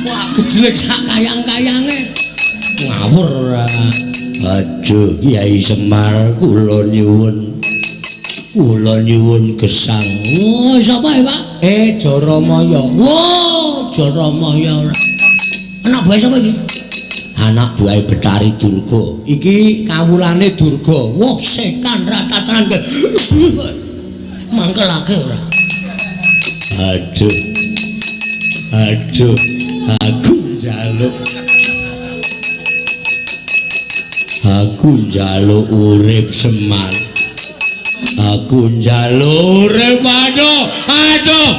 Wah, gejlek sak kayang-kayange. Ngawur ora. Aduh, Kyai Semar kula nyuwun. Kula nyuwun gesang. Oh, sapa ya, Pak? Jaramaya. Wah, Jaramaya ora. Anak buahe sapa iki? Anak buahe Betari Durga. Iki kawulane Durga. Wah, setan ratatan ke. Mangkelake ora. Aduh. Aduh, aku njaluk. Aku njaluk urip Semar. Aku njaluk urip. Aduh, aduh.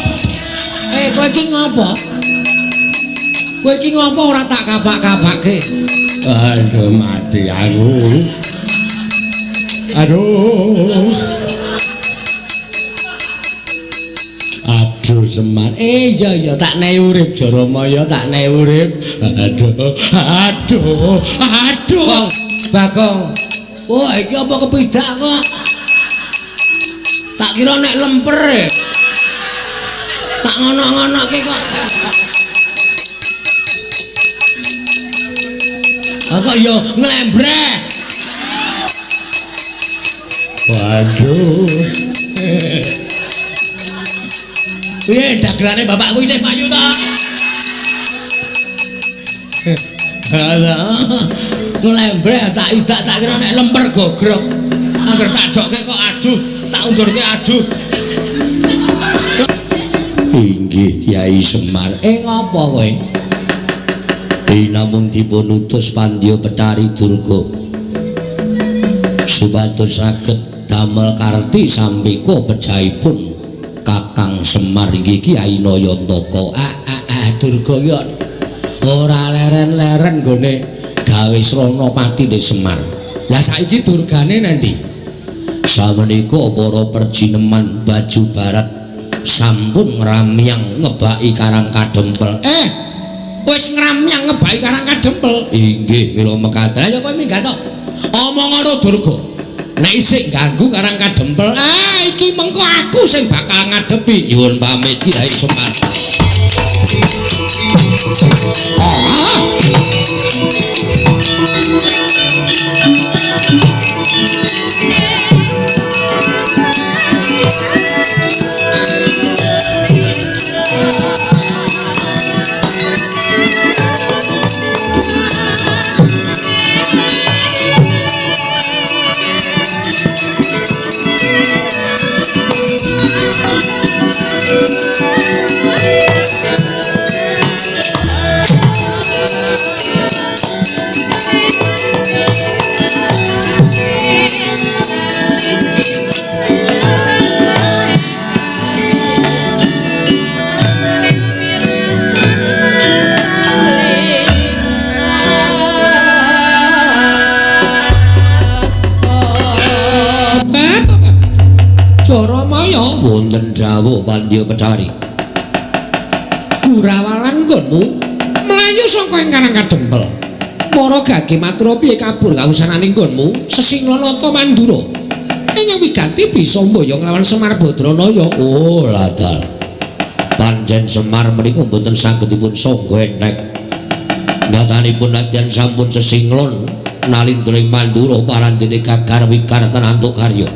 Kowe iki ngopo? Kowe iki ngopo ora tak kapak-kapake? Aduh, mati aku. Aduh. Aduh Semar. Iya iya tak nehi urip Jaramaya, tak nehi urip. Aduh, aduh, aduh. Bagong. Wah, iki apa kepidak kok? Tak kira nek lemper. Tak ngono-ngonoke kok. Apa ya nglembreh. Waduh. Piye dagelane bapakku isih payu ta? Nglembreh tak idak tak kira nek lemper gogrok. Angger tak jokke kok aduh, tak undurke aduh. Inggih Kyai Semar. Ngopo kowe? Namung dipun utus Pandya Betari Durga supados saged damel karti sampika pejahipun Kakang Semar inggih Kyai Nayantaka. Durga yo ora leren-leren nggone gawe srana patine Semar. Lah saiki durgane nanti samenika para perjineman baju barat sampun ngramyang ngebaki Karang Kadempel. Wis ngramyang ngebaki Karang Kadempel. Inggih, mila mekaten. Ayo kowe minggat to. Omong karo Durga. Nek isih ganggu Karang Kadempel, iki mengko aku sing bakal ngadepi. Nyuwun pamit Kyai Semar. dawuh Pandya Bethari. Gurawalan nggonmu mlayu saka ing Karang Kadempel. Para gage matura piye kabur kawusanane nggonmu Sesingla Nata Mandura. Ing wigati bisa mboyong lawan Semar Badranaya. Oh, ladal. Pancen Semar menika mboten saged dipun sangga entek. Nyatanipun nadyan sampun sesinglon nalindra ing Mandura parandene gagar wikar tenantuk karya.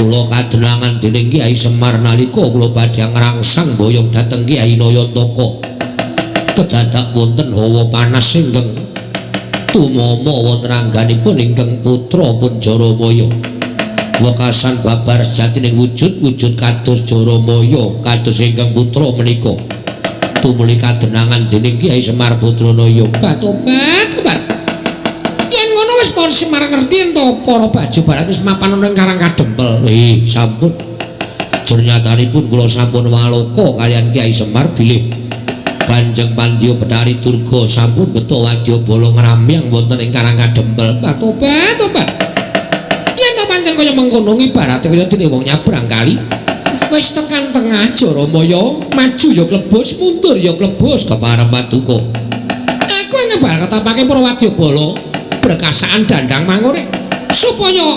Kula kadenangan dening Kyai Semar nalika kula badhe ngrangsang boyong dhateng Kyai Nayantaka. Kedadak wonten hawa panas ingkang tumama wonten angganipun ingkang putra pun Jaramaya. Wekasan babar sejatining wujud-wujud kados Jaramaya kados ingkang putra menika. Tumuli kadenangan dening Kyai Semar Badranaya. Batobat, tobat. Yen ngono wis para Semar ngerti ento para baju barat wis mapan ing Karang Kadempel. Sampun. Jernyatanipun kula sampun waloka kaliyan Kyai Semar bilih Kanjeng Pandya Bethari Durga sampun beto wadyabala ngramyang wonten ing Karang Kadempel. Batobat, tobat. Yen to pancen kaya mengkono ibarate kaya dene wong nyabrang kali. Wis tekan tengah Jaramaya, maju ya klebos, mundur ya klebos kepareng paduka. Aku ngembar ketapake para wadyabala berkasaan dandang mangure supaya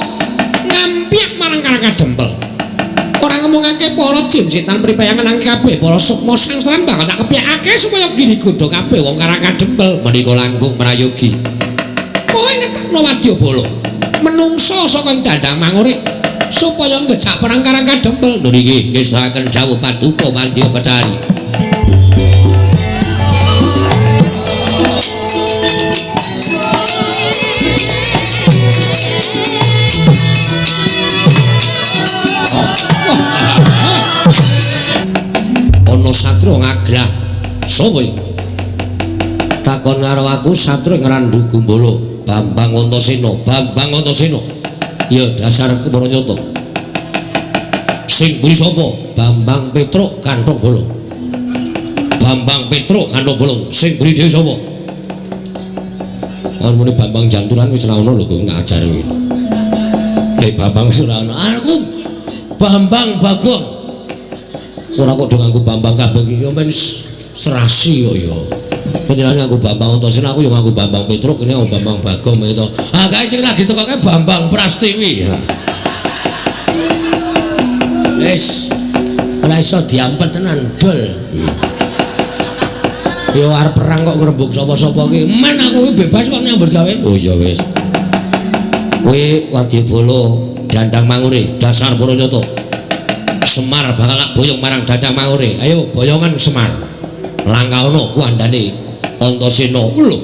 ngampyak marang Karang Kadempel. Ora ngomongake para jin setan pripayangan nang kabeh para sukma sangsaran bakal tak kepyakake supaya giri godha kabeh wong Karang Kadempel menika langkung prayogi. Kowe ngetakno wadyabala menungsa saka ing dandang mangure supaya ngejak perang Karang Kadempel. Lho niki ngesaken dawuh paduka Pandya Bethari. Ana satria ngagrah. Sapa iki? Takon karo aku satria Ngrandu Gumbala, Bambang Antasena, Bambang Antasena. Ya dasar kepara nyata. Sing mburi sapa? Bambang Petruk Kanthong Bolong. Bambang Petruk Kanthong Bolong. Sing mburi dhewe sapa? Ora muni Bambang Janturan wis ora ono lho kok tak ajar kuwi. Nek Bambang wis ora ono. Aku Bambang Bagong. Ora kok do nganggo Bambang kabeh iki ya men serasi kok ya. Panjenengan nganggo Bambang Antasena, aku ya nganggo Bambang Petruk, ini nganggo Bambang Bagong gitu. Ah kae sing lagi tekoke Bambang Prastiwi. Wis ora iso diampet tenan dol. Ya arep perang kok ngrembug sapa-sapa ki. Men aku ki bebas kok nyambut gawe. Oh iya wis. Kowe wadyabala dandang mangure dasar para nyata. Semar bakal tak boyong marang dandang mangure. Ayo boyongan Semar. Langkaono kuandane Antasena. Lho.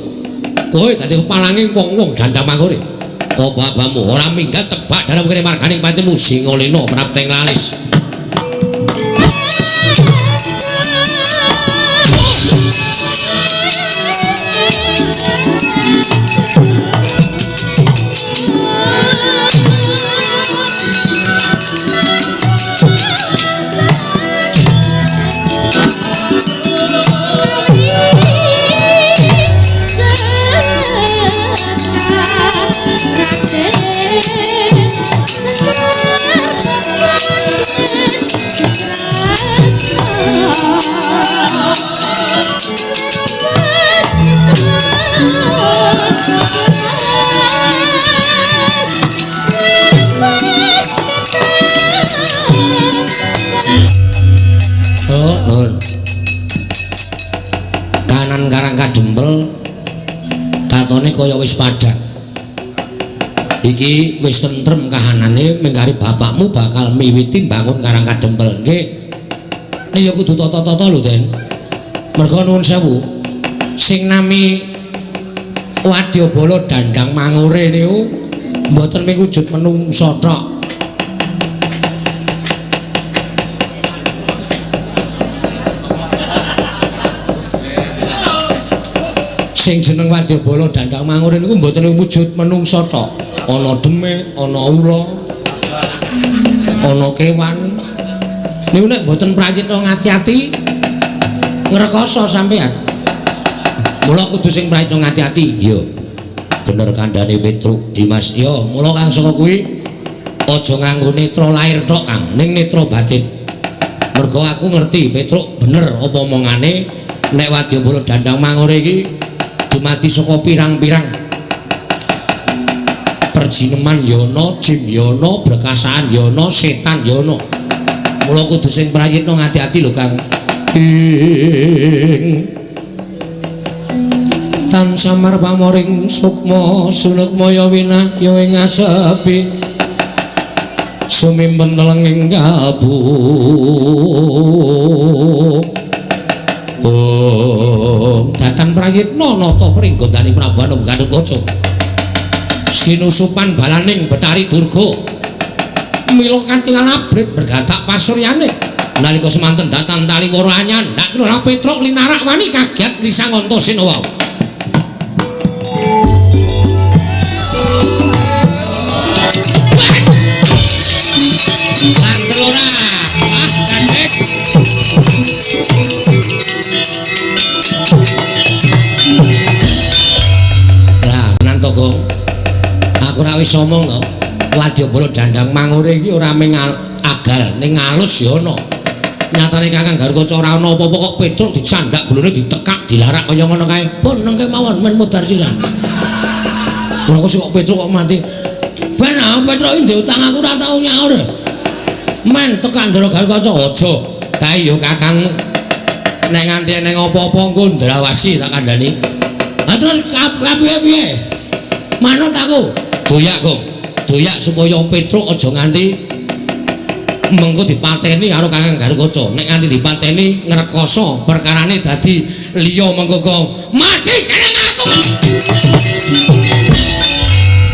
Kowe dadi pepalange wong-wong dandang mangure. Apa abamu ora minggat tebak dalam kene marganing patimu Singalena prapteng lalis. Kanan Karang Kadempel katone kaya wis padhang. Iki wis tentrem kahanane mengkari bapakmu bakal miwiti mbangun Karang Kadempel. Nggih. Nek ya kudu tata-tata lho, Den. Merga nuwun sewu. Sing nami wadyabala dandang mangure niku mboten mung wujud menungsa tok. Sing jeneng wadyabala dandang mangure niku mboten wujud menungsa tok. Ana demit, ana ula, ana kewan. Niku nek mboten prayitna ngati-ati ngrekoso sampean. Mula kudu sing prayitna ngati-ati. Iya. Bener kandhane Petruk Dimas. Ya, mula kang saka kuwi aja nganggo netra lair tok, Kang, ning netra batin. Mergo aku ngerti Petruk bener apa omongane nek wadyabala Dandang Mangure iki dumadi saka pirang-pirang perjineman ya ana, jin ya ana, brekasaan ya ana, setan ya ana. Mula kudu sing prayitna ngati-ati lho Kang. Ing tan samar pamoring sukma sulukmaya winahya ing asepi sumimpen telenging kalbu. Om datang prayitna nata pringgondani Prabu Anum Gatotkaca sinusupan balaning Betari Durga mila kanthi abrit bergatak pasuryane nalika semanten datan taliwara anyandak Lurah Petruk linarak wani kaget risang Antasena wau. Lantel ora. Ah, jandes. Lah, tenan to, Gong. Aku ora wis omong to. Wadyabala Dandang Mangure iki ora mung agal, ning alus ya ana. Nyatane Kakang Garukaca ora ana apa-apa kok Petruk dicandak gulune ditekak dilarak kaya ngono kae. Pun nengke mawon men mudhar sisan. Ora kok Petruk kok mati. Ben Petruk iki ndek utang aku ora tau nyaur. Men tekan Ndara Garukaca aja. Kae ya kakangmu. Nek nganti eneng apa-apa engko ndrawasi tak kandhani. Lah terus piye-piye? Manut aku. Doyak, Gong. Doyak supaya Petruk aja nganti mengko dipateni karo Kakang Garukaca. Nek nganti dipateni ngrekoso perkarane dadi liya mengko kok mati kene aku.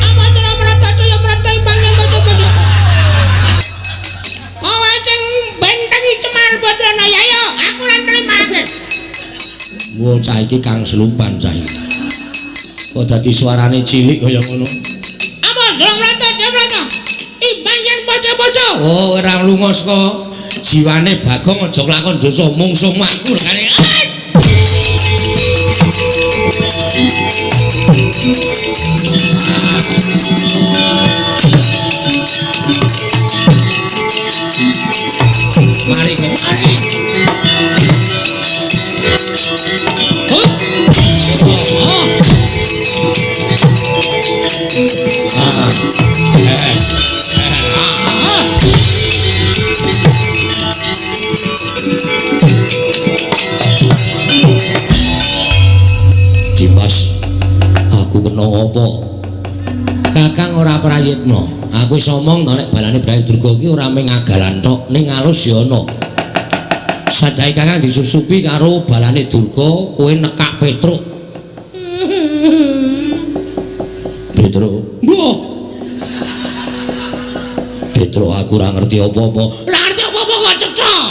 Amatera merata caya merata imbang padha-padha. Kowe sing bentengi Cemar Badrana ya ayo aku lan trimake. Wo cah iki kang selupan cah iki. Kok dadi suarane cilik kaya ngono. Amatera merata caya merata imbang yen padha-padha. Oh ora lunga saka jiwane Bagong aja kelakon dosa mungsuhmu aku lekane. Mari kok mari. Oh. Oh. Ah. Dimas, aku kena apa? Kakang ora prayitna. Aku wis omong to nek balane Brayi Durga iki ora mung agalan tok, ning alus ya ana. Sajae Kakang disusupi karo balane Durga, kowe nekak Petruk. Petruk, mbuh. Petruk aku ora ngerti apa-apa. Ora ngerti apa-apa kok cecok.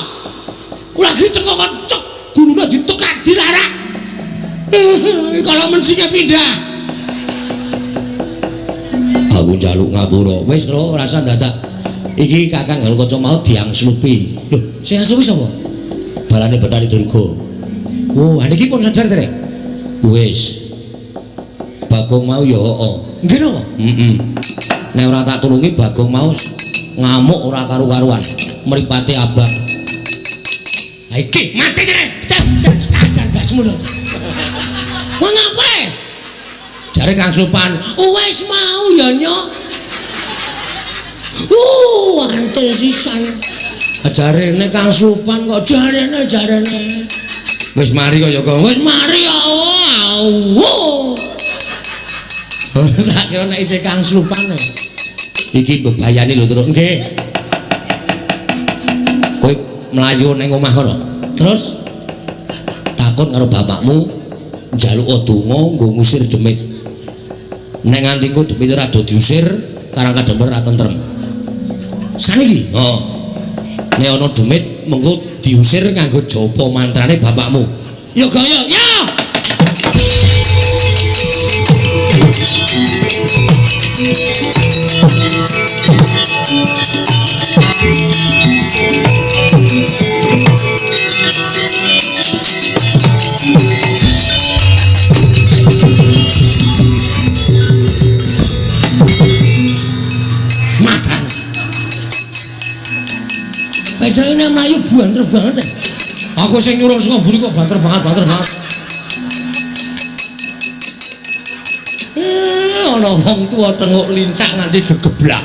Lagi teko kok cek, gulune ditekak dilarak. Kalau mensike pindah. Aku njaluk ngapura. Wis lho, ora usah dadak. Iki Kakang Garukaca mau diangslupi. Lho, sing angslupi sapa? Balane Betari Durga. Oh, niki pun sadar dereng? Wis. Bagong mau ya heeh. Nggih napa? Heeh. Nek ora tak tulungi Bagong mau ngamuk ora karu-karuan. Mripate abang. Ha iki mati kene. Tajan gasmu lho. Kowe ngapa? Jare Kang Slupan, wis mau ya nyok. Antel sisan. Jarene Kang Slupan kok jarene. Wis mari kaya kok. Wis mari ya. Oh. Tak kira nek isih Kang Slupan. Iki bebayani lho, Truk. Nggih. Kowe mlayu ning omah kono. Terus takon karo bapakmu njaluk donga nggo ngusir demit. Nek nganti engko demit ora do diusir, Karang Kademper ora tentrem. Saniki, heeh. Nek ana demit mengko diusir nganggo japa mantrane bapakmu. Ya gak ya. Ya. Matan. Petruk ini mlayu banter banget. Aku sing nyuruh saka mburi kok banter banget, banter banget. Ana wong tuwa tenguk lincak nganti gegeblak.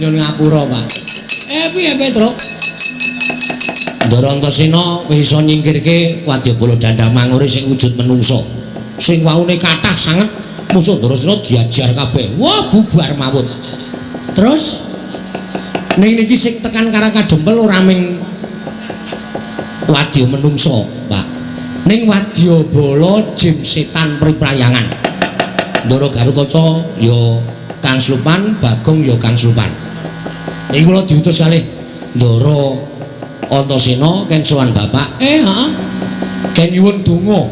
Nyun ngapura, Pak. Piye Petruk? Ndara Antasena wis iso nyingkirke wadyabala Dandang Mangure sing wujud menungsa. Sing waune kathah sanget musuh Ndarasena diajar kabeh. Wah, bubar mawut. Terus ning niki sing tekan Karang Kadempel ora ming wadya menungsa, Pak. Ning wadyabala jim setan priprayangan. Ndara Garukaca ya Kang Slupan, Bagong ya Kang Slupan. Niki kula diutus kalih Ndara Antasena ken sowan bapak. Heeh. Ken nyuwun donga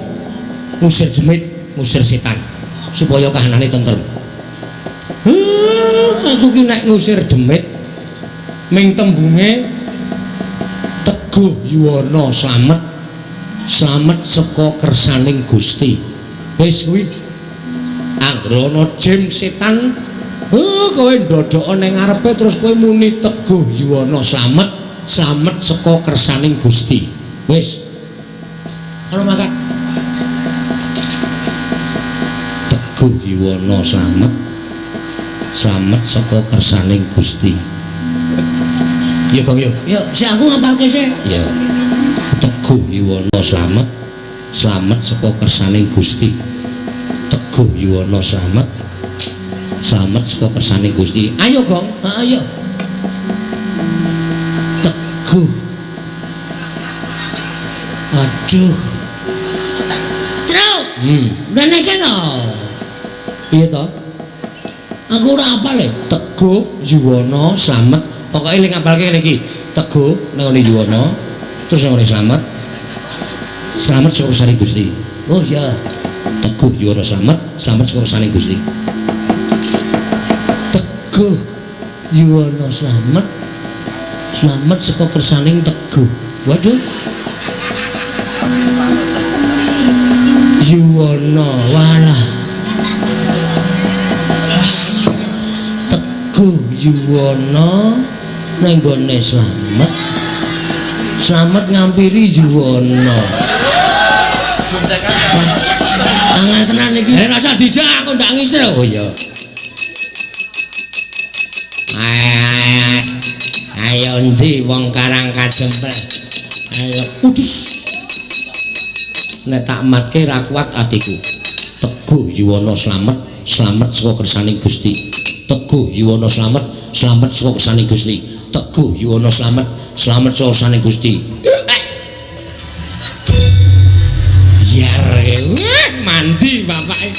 ngusir demit, ngusir setan supaya kahanane tentrem. Aku ki nek ngusir demit ming tembunge teguh yuwana slamet, slamet saka kersaning Gusti. Wis kuwi. Anggere ana jim setan, kowe ndodhoka ning ngarepe terus kowe muni teguh yuwana slamet, slamet saka kersaning Gusti. Wis. Ana mangkat. Teguh yuwana slamet, slamet saka kersaning Gusti. Ya Gong yo. Yo, sik aku ngapalke sik. Ya. Teguh yuwana slamet, slamet saka kersaning Gusti. Teguh yuwana slamet, slamet saka kersaning Gusti. Ayo Gong, heeh ayo. Teguh. Aduh. Truk. Rene sing. Piye to? Aku ora apal e. Teguh yuwana slamet. Pokoke ling ngapalke ngene iki. Teguh nang ngene yuwana, terus nang ngene slamet. Slamet saka kersaning Gusti. Oh iya. Teguh yuwana slamet, slamet saka kersaning Gusti. Teguh yuwana slamet, slamet saka kersaning Teguh. Waduh. Yuwana walah. Teguh yuwana nang nggone slamet, slamet ngampiri yuwana. Angel tenan iki. Rasa dijak aku ndak ngisir. Oh iya. Ayo endi wong Karang Kadempel. Ayo udus. Nek tak matke ra kuat atiku. Teguh yuwana slamet, slamet saka kersaning Gusti. Teguh yuwana slamet, slamet saka kersaning Gusti. Teguh yuwana slamet, slamet saka kersaning Gusti. Biar mandi bapake.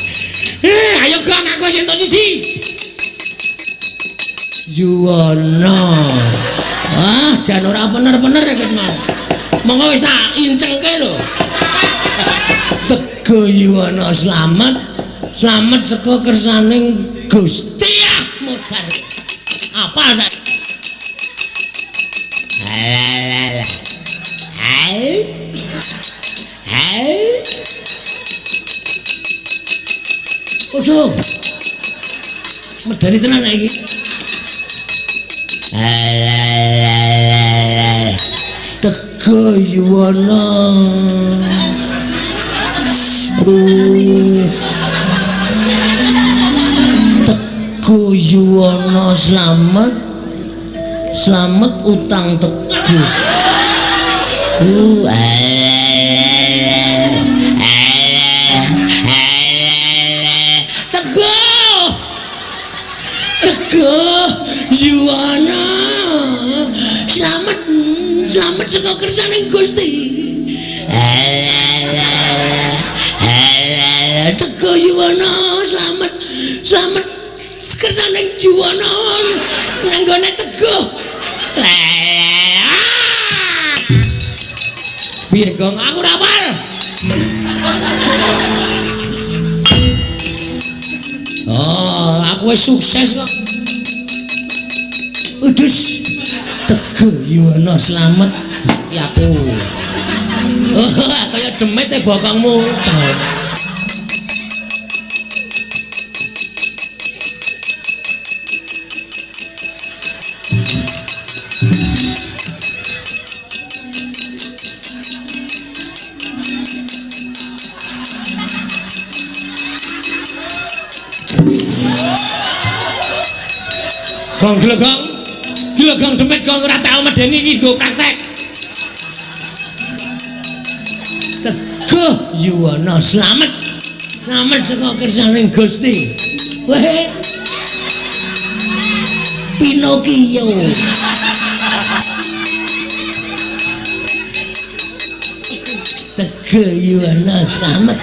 Ayo Gong, aku wis entuk siji. Yuwana. Ah, jan ora bener-bener iki mau. Monggo wis tak incengke lho. Teguh yuwana slamet, slamet saka kersaning Gusti. Ah, modar. Apal sak. Alah. Hai. Hai. Waduh. Medeni tenan iki. Alah. Teguh yuwana. Aduh. Teguh yuwana slamet, slamet utang teguh. Teguh, teguh yuwana slamet, slamet saka kersaning Gusti. Teguh yuwana slamet, slamet kersaning juwana nang gone teguh. Piye Gong, aku ora apal. Oh, aku wis sukses kok. Udus. Teguh yuwana slamet ya aku. Oh, kaya demit e bokongmu. Gong glegong. Glegong demit gong ora tau medeni iki nggo praktek. Teguh Yuwana slamet. Slamet saka kersaning Gusti. Weh. Pinocchio. Teguh Yuwana slamet.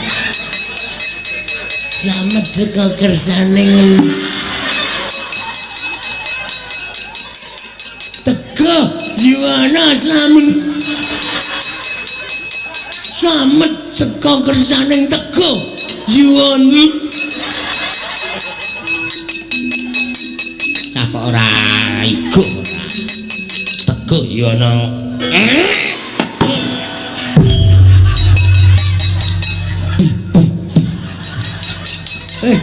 Slamet saka kersaning Teguh Yuwana slamet. Slamet saka kersaning Teguh Yuwana. Cah kok ora iku ora. Teguh Yuwana.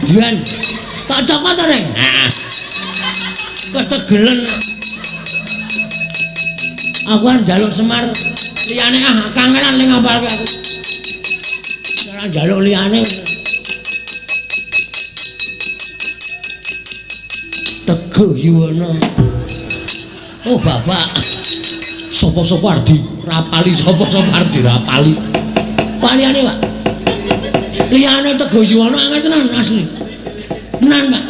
Juan, tak copot to, Reng? Heeh. Ketegelen. Aku kan njaluk Semar liyane ah kangenan ning ngapalke aku. Ora njaluk liyane. Teguh Yuwana. Oh, Bapak. Sapa-sapa arep dirapali, sapa-sapa arep dirapali. Paliyane, Pak. Liyane Teguh Yuwana angel tenan asli. Tenan, Pak.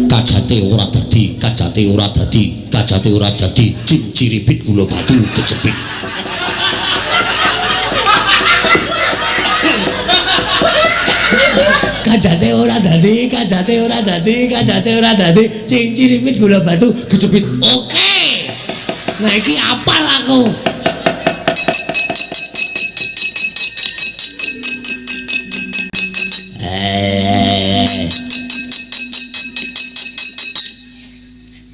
Kajate ora dadi, kajate ora dadi, kajate ora dadi, cing ciripit gula batu kejepit. Kajate ora dadi, kajate ora dadi, kajate ora dadi, cing ciripit gula batu kejepit. Oke. Nah iki apal aku.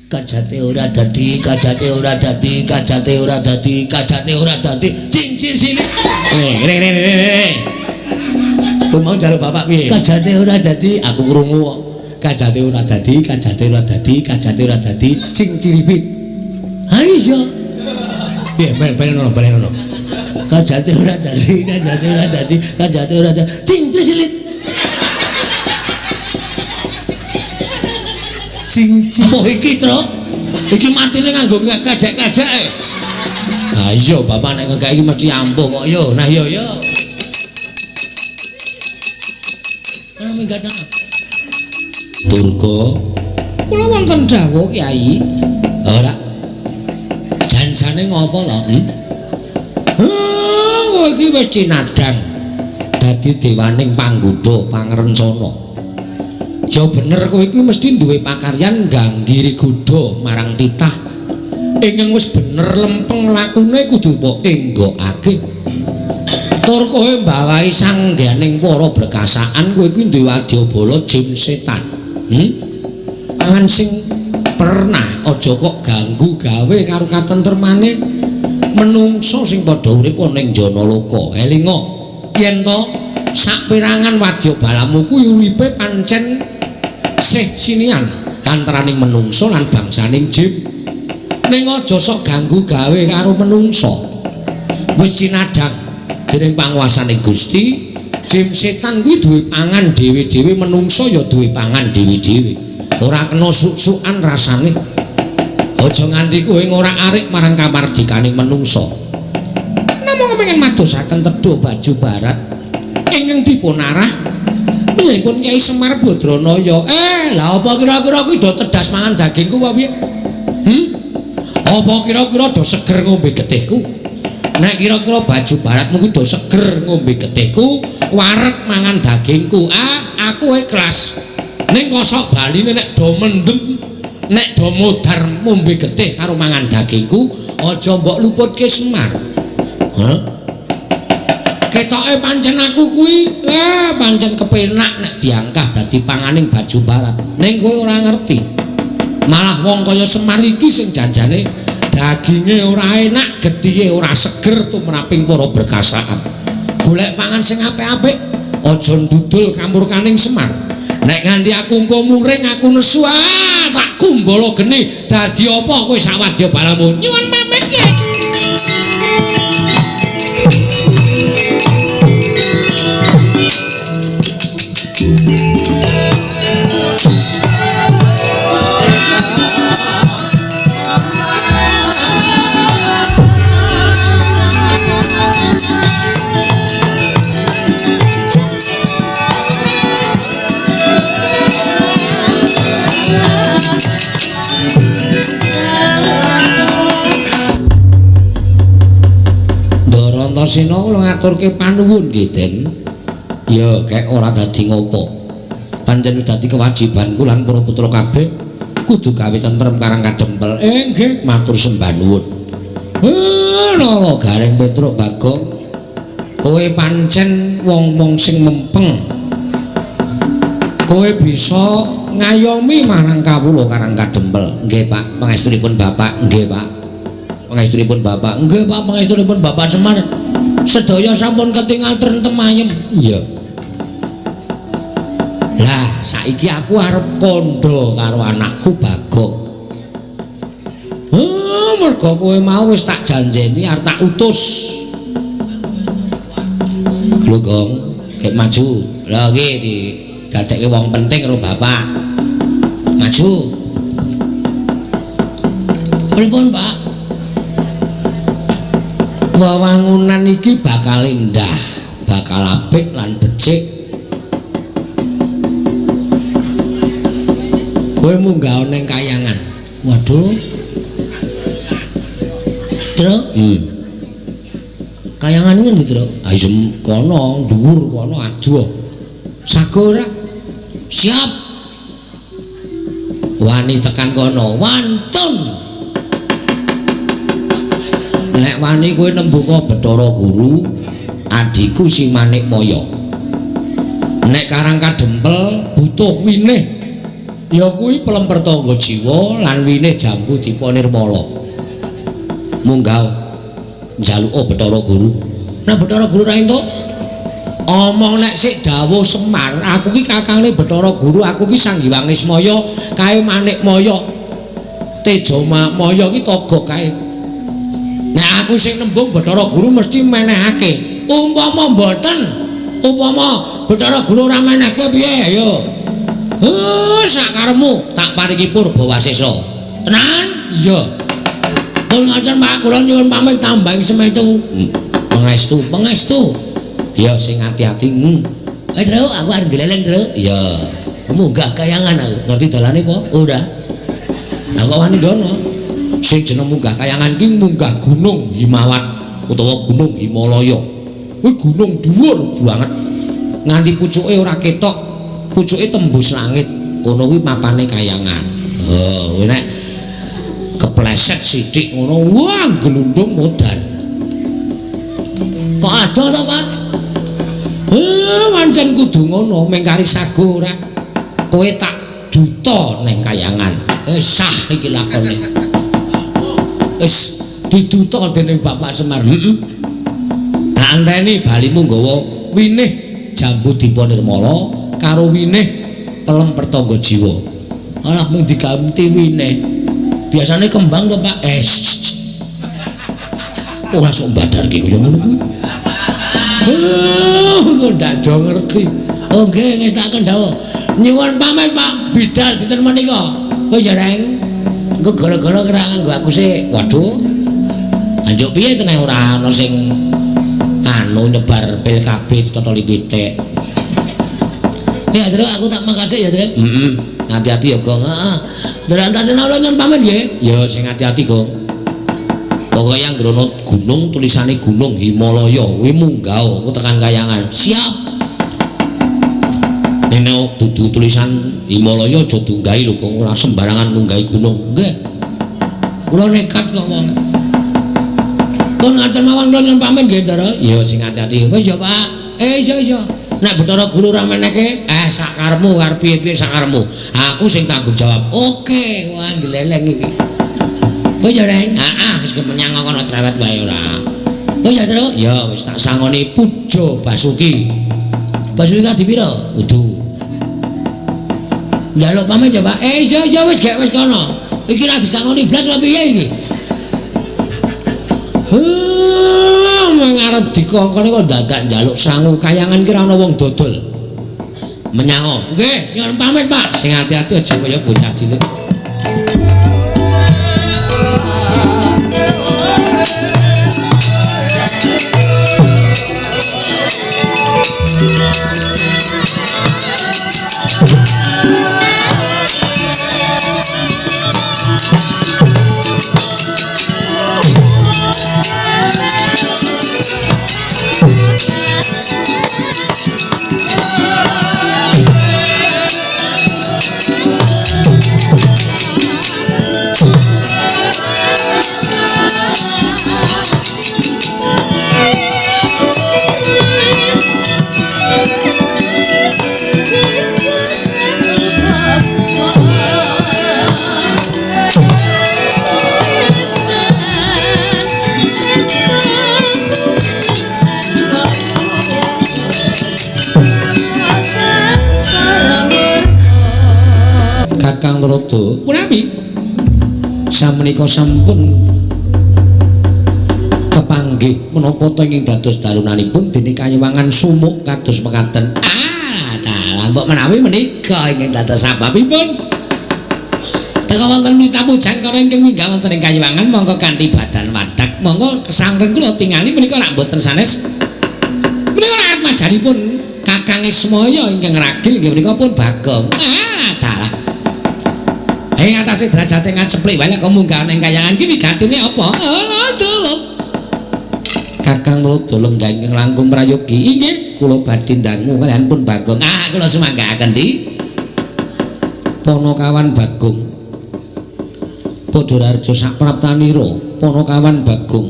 Kajate ora dadi, kajate ora dadi, kajate ora dadi, kajate ora dadi, cincin sini. Rene. Kowe mau njaluk bapak piye? Kajate ora dadi, aku krungu kok. Kajate ora dadi, kajate ora dadi, kajate ora dadi, cing ciripit. Ha iya. Piye, balen ono, balen ono. Kajate ora dadi, kajate ora dadi, kajate ora dadi, cing silit. Cincin. Apa iki, Tru? Iki matine nganggo kajek-kajeke. Ha iya, bapak nek ngekeki mesti ampuh kok yo. Nah yo yo. Ana minggat ta. Durga, kula wonten dawuh Kyai. Ora. Janjane ngopo to? Kowe iki wis cinadhang dadi dewaning panggoda pangrencana. Ya bener kowe iki mesti duwe pakaryan ngganggiri godha marang titah. Ingkang wis bener lempeng lakune kudu mbok enggokake. Tur kowe mbawahi sangganing para berkasaan kowe iki duwe wadyabala jin setan. Pangan sing pernah aja kok ganggu gawe karo katentremane menungso sing padha urip ana ing Janaloka. Elinga yen to saperangan wadyabalamu kuwi uripe pancen sih sinian antaraning menungso lan bangsaning jin. Ning aja sok ganggu gawe karo menungso. Wis cinadhang dening panguwasaning Gusti, jin setan kuwi duwe pangan dhewe-dhewe, menungso ya duwe pangan dhewe-dhewe. Ora kena suk-sukan rasane. Aja nganti kowe ngorak-arik marang kamardikaning menungso. Namung kepengin madosaken tedha baju barat ingkang dipun arah pun Kyai Semar Badranaya. Lah apa kira-kira kuwi do tedas mangan dagingku apa piye? Apa kira-kira do seger ngombe getihku? Nek kira-kira baju baratmu kuwi do seger ngombe getihku, wareg mangan dagingku. Ah, aku ikhlas. Ning kosok baline nek do mendem, nek do modar ngombe getih karo mangan dagingku, aja mbok luputke Semar. Hah? Ketoke pancen aku kuwi pancen kepenak nek diangkah dadi panganing baju barat. Ning kowe ora ngerti. Malah wong kaya Semar iki sing janjane daginge ora enak, getihe ora seger tumraping para berkasaan. Golek pangan sing apik-apik, aja ndudul kamurkaning Semar. Nek nganti aku engko muring, aku nesu, tak kumbala geni. Dadi apa kowe sak wadyabalamu? Nyuwun pamit ya. Antasena kula ngaturke panuwun nggih, Den. Ya, kek ora dadi ngopo. Pancen wis dadi kewajibanku lan para putra kabeh kudu gawe tentrem Karang Kadempel. Nggih, matur sembah nuwun. Nara Gareng Petruk Bagong, kowe pancen wong-wong sing mempeng. Kowe bisa ngayomi marang kawula Karang Kadempel. Nggih, Pak, pangestunipun Bapak. Nggih, Pak. Pangestunipun Bapak. Nggih, Pak, pangestunipun Bapak Semar. Sedaya sampun ketingal trentem ayem. Iya. Lah, saiki aku arep kandha karo anakku Bagong. Mergo kowe mau wis tak janjeni arep tak utus. Lho, Gong, gek maju. Lha iki didadekke wong penting karo bapak. Maju. Pripun, Pak? Wewangunan iki bakal indah, bakal apik lan becik. Kowe munggah ning kayangan. Waduh. Tru? Kayangan ngendi, Tru? Ayo kono, dhuwur kono adoh. Sago ora? Siap. Wani tekan kono, wantun. Nek wani kowe nembungka Bathara Guru, adhiku si Manikmaya. Nek Karang Kadempel butuh winih, ya kuwi pelemper tangga jiwa lan winih jambu dipa nirmala. Munggah njaluka Bathara Guru. Nek Bathara Guru ra entuk, omong nek sik dawuh Semar, aku ki kakangne Bathara Guru, aku ki Sang Hyang Ismaya, kae Manikmaya. Teja Maya ki toga kae. Nek aku sing nembung Bathara Guru mesti menehake. Umpama mboten, upama Bathara Guru ora menehke piye? Ayo. Sakaremu tak paringi purba wasesa. Tenan? Iya. Pun ngoten Pak, kula nyuwun pamit tambahi semetu. Pangestu, pangestu. Ya sing ati-ati. Tru, aku arep gleleng, Tru. Iya. Munggah kayangan aku. Ngerti dalane apa? Ora. Lah kok wani ndono? Sing jeneng munggah kayangan ki munggah Gunung Himawat utawa Gunung Himalaya. Kuwi gunung dhuwur banget. Nganti pucuke ora ketok, pucuke tembus langit. Kono kuwi mapane kayangan. Oh, kuwi nek kepleset sithik ngono, wah glundung modar. Kok adoh to, Pak? Pancen kudu ngono, mung kari sago ora. Kowe tak duta ning kayangan. Sah iki lakone. Wis diduta dening Bapak Semar. Heeh. Tak anteni balimu nggawa winih jambu dipa nirmala karo winih pelem pertangga jiwa. Alah mung diganti winih. Biasane kembang to, Pak. Ora sok mbadarke kaya ngono kuwi. Kok ndak do ngerti. Oh nggih, ngestakaken dawuh. Nyuwun pamit, Pak. Bidal dinten menika. Wis ya, Reng. Engko gara-gara kira nganggo aku sik. Waduh. Anjuk piye teneh ora ana sing anu nyebar pil KB ditotoli pitik. Ya, Tru, aku tak mangkat sik ya, Tru. Heeh. Hati-hati ya, Gong. Heeh. Ndara Antasena kula nyuwun pamit nggih. Ya sing hati-hati, Gong. Pokoke yang ana gunung tulisane Gunung Himalaya kuwi munggah aku tekan kayangan. Siap. Nek dudu tulisan Himalaya aja dunggahi lho, Gong. Ora sembarangan ngunggahi gunung. Nggih. Kula nekat kok wong. Pun ngaten mawon kula nyuwun pamit nggih, Ndara. Ya sing hati-hati. Wis ya, Pak. Iya iya. Nek Bathara Guru ora menehke, sakarepmu arep piye-piye sakarepmu. Aku sing tanggung jawab. Oke, wah gleleng iki. Wis ya, Reng. Heeh, wis menyang kono cerewet wae ora. Wis ya, Tru. Ya wis tak sangoni Puja Basuki. Basuki kadi pira? Kudu. Njaluk pamit ya, Pak. Iya iya wis gek wis kono. Iki ra disangoni blas apa piye iki? Ngarep dikongkon kok dadak njaluk sangu kayangan ki ora ana wong dodol. Menyango. Nggih, nyuwun pamit, Pak. Sing ati-ati aja kaya bocah cilik. Samenika sampun kepanggih menapa ta ingkang dados darunanipun dene kayiwangan sumuk kados mekaten. Ah, dalah mbok menawi menika ingkang dados sababipun. Teka wonten mitapu jangkara ingkang minggah wonten ing kayiwangan monggo kanthi badan wadak. Monggo kesangren kula tingali menika rak mboten sanes. Menika rak atmajanipun Kakang Ismaya ingkang ragil inggih menika pun Bagong. Ah, dalah. Ing atase derajate ngaceplik wae kok munggah ning kayangan iki wigatine apa? Aduh. Kakang Rada lenggah ingkang langkung prayogi inggih kula badhe ndangu kaliyan pun Bagong. Ah, kula sumanggaaken di. Panakawan Bagong. Padha raharja sapraptanira Panakawan Bagong.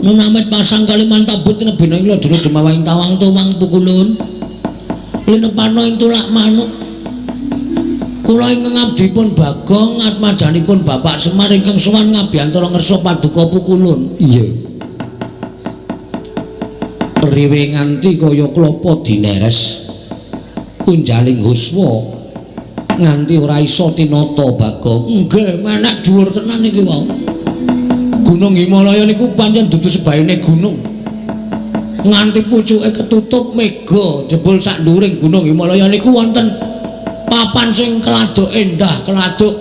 Nunamit pasang Kalimantan tinebina ing ladana jumawahing tawang tuwang pukulun. Linepana ing tulak manuk. Kula ingkang abdipun Bagong atmajanipun Bapak Semar ingkang sowan ngabiyantara ngersa paduka pukulun. Iya. Riwe nganti kaya klapa dineres. Unjaling huswa nganti ora iso tinata Bagong. Nggih, menek dhuwur tenan iki wau. Gunung Himalaya niku pancen dudu sebayane gunung. Nganti pucuke ketutup mega jebul sak nduwuring Gunung Himalaya niku wonten papan sing keladuk endah, keladuk.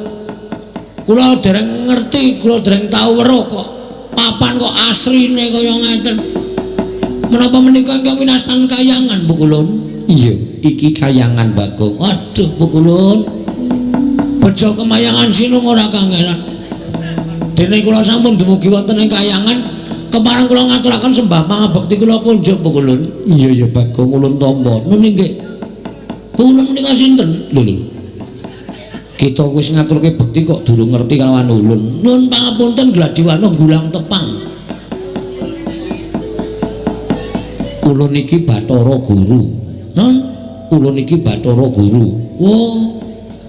Kula dereng ngerti, kula dereng tau weruh kok papan kok asrine kaya ngeten. Menapa menika ingkang winastan kayangan Pukulun? Iya, iki kayangan Bagong. Waduh Pukulun. Bejo kemayangan sinung ora kangelan. Dene kula sampun dumugi wonten ing kayangan, kepareng kula ngaturaken sembah pangabekti kula kunjuk Pukulun. Iya ya Bagong ulun tampa. Nun inggih. Pukulun menika sinten? Lho lho. Kita wis ngaturke bekti kok durung ngerti kalawan ulun. Nun pangapunten gladiwana gulang tepang. Ulun iki Bathara Guru. Nun, ulun iki Bathara Guru. Wah,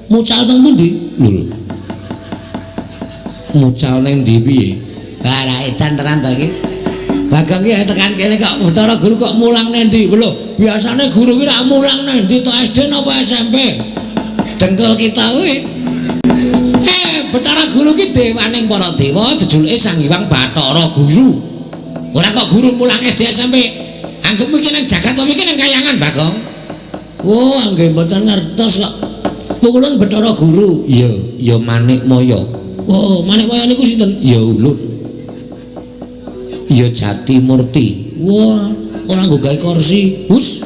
mucal teng pundi? Lho. Mucal ning ndi piye? Lah ra edan tenan to iki. Bagong iki tekan kene kok Bathara Guru kok mulang ning ndi? Lho, biasane guru ki ra mulang ning ndi to, SD napa SMP? Dengkul kita kuwi. Bathara Guru ki dewaning para dewa, jejulike Sang Hyang Bathara Guru. Ora kok guru mulang SD SMP. Anggepmu iki nang jagat apa iki nang kayangan, Bagong? Oh, nggih mboten ngertos kok. Pukulun Bathara Guru. Iya, ya Manikmaya. Oh, Manikmaya niku sinten? Ya ulun. Ya Jati Murti. Wah, ora nggo gawe kursi. Hus.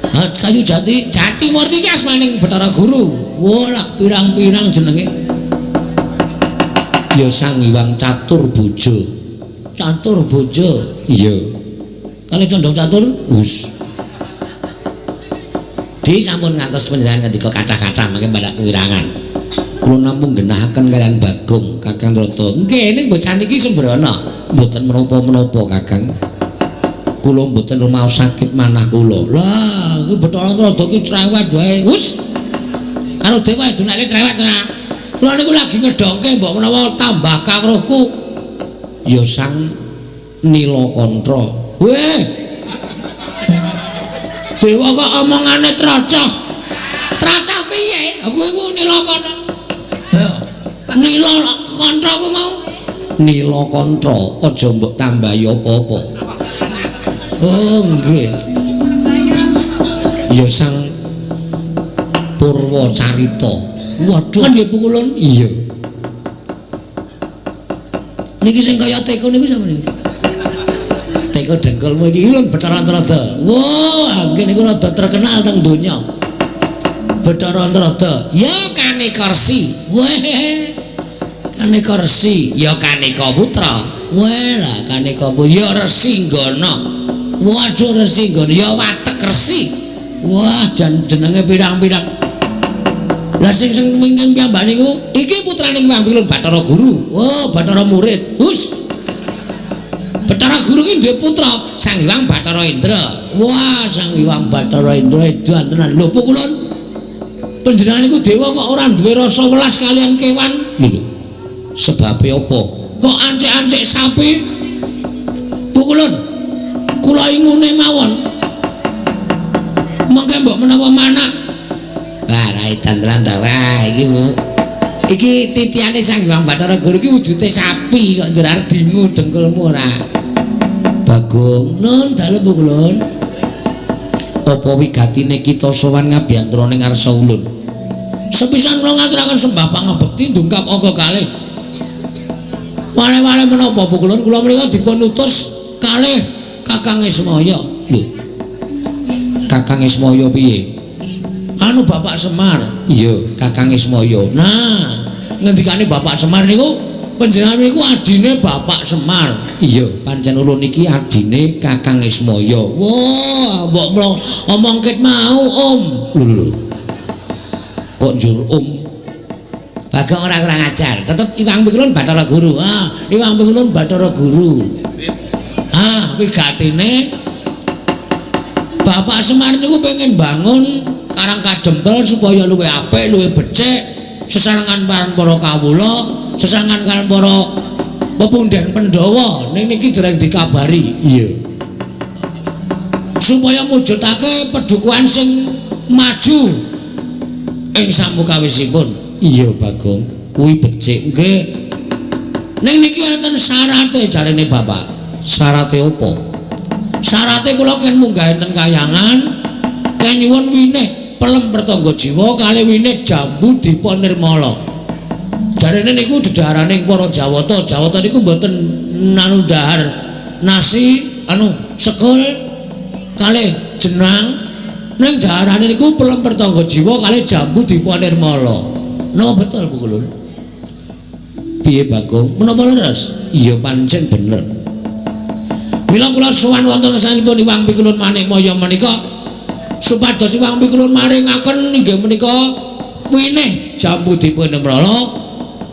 Ha, kayu jati, Jati Murti ki asmaning Bathara Guru. Wah, lah pirang-pirang jenenge. Ya Sang Hyang Catur Bojo. Catur Bojo. Iya. Kali condong catur. Hus. Di sampun ngantos panjenengan ngendika kathah-kathah mangke barak kewirangan. Kula namung genahaken kaliyan Bagong Kakang Rada. Nggih, ning bocah niki sembrono. Mboten menapa-menapa, Kakang. Kula mboten rumaos sakit manah kula. Lah, iki Bathara Rada ki cerewet wae. Hus. Karo dewa dunake cerewet ora. Kula niku lagi ngedongke mbok menawa tambah kawruhku. Ya Sang Nilakantha. Weh. Dewa kok omongane tracah. Tracah piye? Aku iku Nilakantha. Nilakantha ku mau. Nilakantha aja mbok tambahi apa-apa. Oh nggih. Ya Sang Purwacarita. Waduh, nggih Pukulun. Iya. Niki sing kaya teko niku sapa niku? Teko dengkulmu iki ulun Bathara Antarada. Wah, nggih niku rada terkenal teng donya. Bathara Antarada. Ya Kaneka Resi. Weh. Kaneka Resi, ya Kaneka Putra. Weh lah Kaneka Putra, ya Resi Nggana. Waduh Resi Nggana, ya Watek Resi. Wah, jan jenenge pirang-pirang. Lah sing sing mingking piyambak niku iki putrane Hyang Pilun Bathara Guru. Oh, Bathara murid. Hus. Bathara Guru ki duwe putra Sang Hyang Bathara Indra. Wah, Sang Hyang Bathara Indra edan tenan. Lho Pukulun. Panjenengan niku dewa kok ora duwe rasa welas kalian kewan? Lho. Sebabe apa? Kok ancik-ancik sapi? Pukulun. Kula ingune mawon. Mengke mbok menawa manak. Wah, ra edan tenan ta. Wah, iki Bu. Iki titiane Sang Hyang Bathara Guru iki wujude sapi kok njur arep dingu dengkulmu ora. Bagong, nun dalem kulun. Apa wigatine kita sowan ngabiyantara ning ngarsa ulun? Sepisan kula ngaturaken sembah pangabekti ndungkap angka kalih. Wale-wale menapa kulun kula menika dipun utus kalih Kakang Ismaya. Lho. Kakang Ismaya piye? Anu Bapak Semar. Iya, Kakang Ismaya. Nah, ngendikane Bapak Semar niku panjenengan niku adine Bapak Semar. Iya, pancen ulun iki adine Kakang Ismaya. Wah, mbok mlo omong ket mau, Om. Lho lho. Kok njur Om? Bagong ora kurang ajar. Tetep Iwang Pikulun Bathara Guru. Ah, Iwang Pikulun Bathara Guru. Ah, wigatine Bapak Semar niku pengen bangun Karang Kadempel supaya luwih apik, luwih becik, sesarengan karo para kawula, sesarengan karo para pepundhen Pandhawa. Ning niki dereng dikabari. Iya. Supaya mujudake pedukuhan sing maju ing samukawisipun. Iya, Bagong. Kuwi becik nggih. Ning niki enten syarate jarene Bapak. Syarate apa? Syarate kula ken munggah enten kayangan, ken nyuwun winih pelem pertangga jiwa kali winih jambu dipa nirmala. Jarene niku dedaharaning para Jawata. Jawata niku mboten nanu dahar nasi anu sekul kalih jenang, ning daharane niku pelem pertangga jiwa kalih jambu dipa nirmala. Napa betul Bu Kulun? Piye Bagong? Menapa leres? Iya pancen bener. Mila kula sowan wonten sanipun Iwang Pikulun Manikmaya menika supados Iwang Pikulun maringaken inggih menika winih jambu dipun nirmala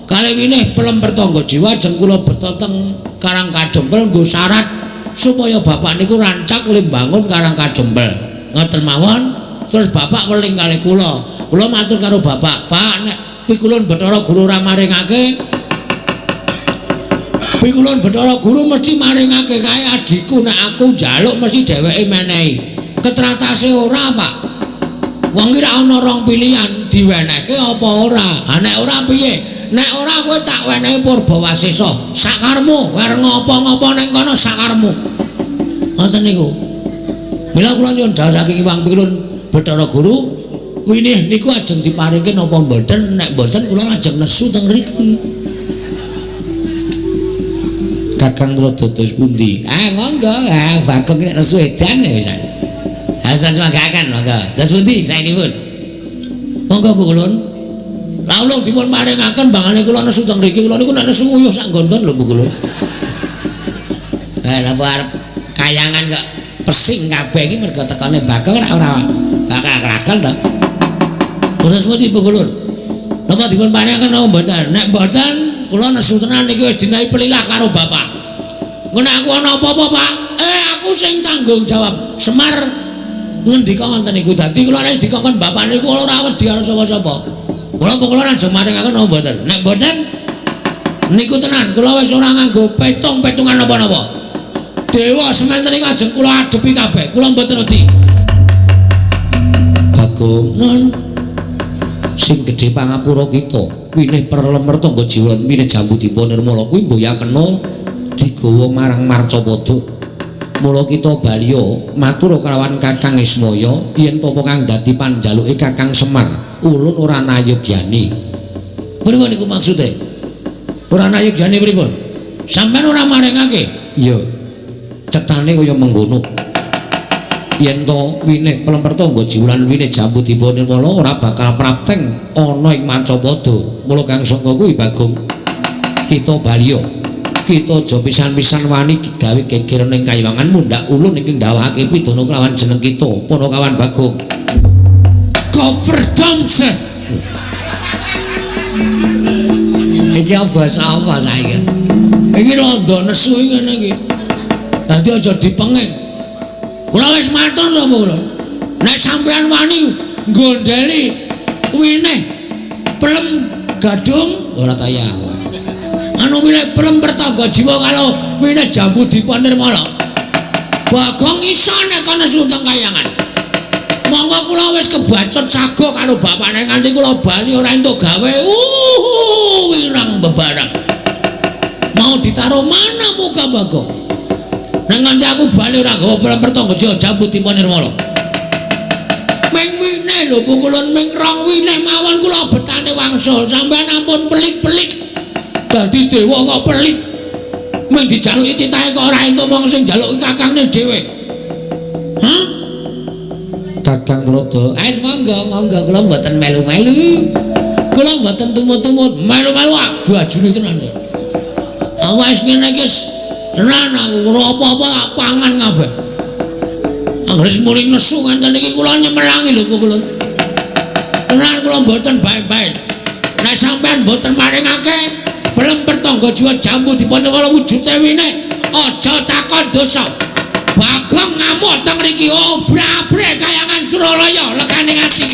kalih winih pelem pertangga jiwa ajeng kula beto teng Karang Kadempel nggo syarat supaya bapak niku rancak limbangun Karang Kadempel. Ngoten mawon terus bapak weling kalih kula. Kula matur karo bapak, "Pak, nek Pikulun Bathara Guru ora maringake, Pikulun Bathara Guru mesti maringake kae adhiku, nek aku njaluk mesti dheweke menehi." Ketratase ora, Pak. Wong ki ra ana rong pilihan, diwenehke apa ora. Ha nek ora piye? Nek ora kowe tak wenehi Purbawasesa, sakarmu, arep ngopo-ngopo ning kono sakarmu. Ngoten niku. Mila kula nyuwun dhawuh saking Iwang Pikulun Bathara Guru, winih niku ajeng diparingke napa mboten? Nek mboten kula ajeng nesu teng mriki. Kakang kula dados pundi? Ah monggo, ah Bagong nek nesu edan ya wisan. Hasan sumanggaken monggo. Dados pundi saenipun? Monggo Bu Kulun. Lah ulung dipun paringaken bangane kula nesu teng mriki. Kula niku nek nesu nguyuh sak nggon-nggon lho Bu Kulun. Eh napa arep kayangan kok pesing kabeh iki mergo tekane Bagong ora bakal kelakon to. Terus pundi Bu Kulun? Napa dipun paringaken napa mboten? Nek mboten kula nesu tenan iki wis dinahi pelilah karo bapak. Ngono aku ana apa-apa, Pak? Aku sing tanggung jawab. Semar ngendika ngoten niku. Dadi kula nek dikongkon bapak niku ora wedi karo sapa-sapa. Kula kula ajeng maringaken napa mboten? Nek mboten niku tenan kula wis ora nganggo petung-petungan napa-napa. Dewa sementen iki ajeng kula adepi kabeh. Kula mboten wedi. Bagong nun sing gedhe pangapura kita winih perlem mertangga jiwa winih jambu dipa nirmala kuwi mboya kena digawa marang Marcapada. Mula kita baliya matur kalawan Kakang Ismaya yen tapa kang dadi panjaluke Kakang Semar ulun ora nayogyani. Pripun niku maksude? Ora nayogyani pripun? Sampeyan ora maringake? Iya. Cetane kaya mengkono. Yen to winih pelem pertangga jiwa lan winih jambu dipa nirmala ora bakal prapteng ana ing Marcapada. Mula kang sangka kuwi Bagong kita baliya kita aja pisan-pisan wani gawe geger ning kayiwangan mundhak ulun ingkang ndawahake pidana kelawan jeneng kita Panakawan Bagong. Goverdamse. Iki basa apa ta iki? Iki londo nesu ngene iki. Dadi aja dipenging. Kula wis matur lho kula. Nek sampeyan wani nggondheli winih pelem gadung ora kaya. Anu winih pelem pertangga jiwa karo winih jambu dipa nirmala. Bagong iso nek ana nesu teng kayangan. Monggo kula wis kebacut sago karo bapakne nganti kula bali ora entuk gawe. Wirang bebarang. Mau ditaruh mana muka Bagong? Nek nganti aku bali ora gawa pelem pertangga jiwa Jambu Dipa Nirmala. Ming wine lho pukulun ming rong wine mawon kula betane wangsul. Sampeyan ampun pelit-pelit. Dadi dewa kok pelit. Ming dijaluki titahe kok ora entuk wong sing njaluki kakangne dhewe. Hah? Kakang Rada, wis monggo monggo kula mboten melu-melu. Kula mboten tumut-tumut, melu-melu agajune tenan. Awak wis ngene iki tenan aku ora apa-apa tak pangan kabeh. Anggere muni nesu nganten iki kula nyemelangi lho kula. Tenan kula mboten bae-bae. Nek sampean mboten maringake pelem pertangga jiwa Jambu Dipa Nirmala wujude wine, aja takon dosa. Bagong ngamuk teng mriki obra-abre kayangan Suralaya legane ati.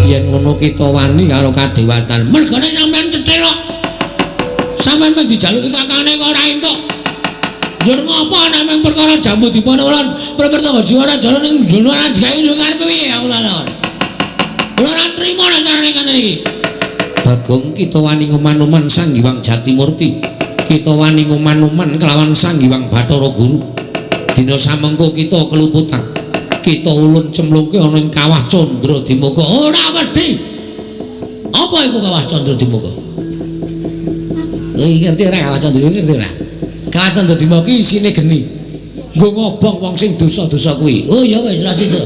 Yen ngono kita wani karo kadewatan. Mergane sampean cethelok. Sampean mung dijaluki kakane kok ora entuk. Njur ngopo nek mung perkara Jambu Dipa Nirmala pertangga jiwa ora jalan ning jono ora digawe karepe piye aku lha. Kula ora trima nek carane ngene iki. Bagong kita wani nguman-uman Sang Hyang Jatimurti. Kita wani nguman-uman kelawan Sang Hyang Bathara Guru. Dina samengko kita keluputan. Kita ulun cemlungke ana ing Kawah Candra Dimuka. Ora wedi. Apa iku Kawah Candra Dimuka? Lha iki ngerti ora Kawah Candra ngerti ora? Kawah Candra Dimuka iki isine geni. Nggo ngobong wong sing dosa-dosa kuwi. Oh ya wis ra sida.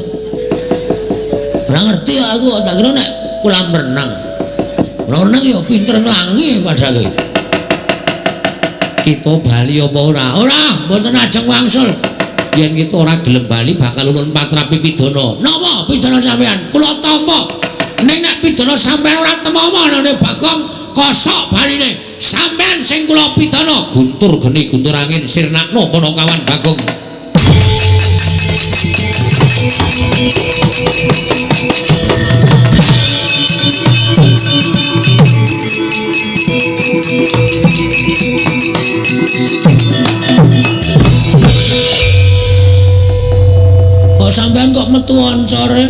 Ora ngerti aku tak kira nek kolam renang. Kolam renang ya pinter nglangi padahal. Kita bali apa ora? Ora, mboten ajeng wangsul. Yen kita ora gelem bali bakal ulun patrapi pidana. Napa pidana sampean? Kula tampa. Ning nek pidana sampean ora temama nane Bagong kosok baline. Sampean sing kula pidana guntur geni guntur angin sirnakno panakawan Bagong. Kok sampean kok metu oncore?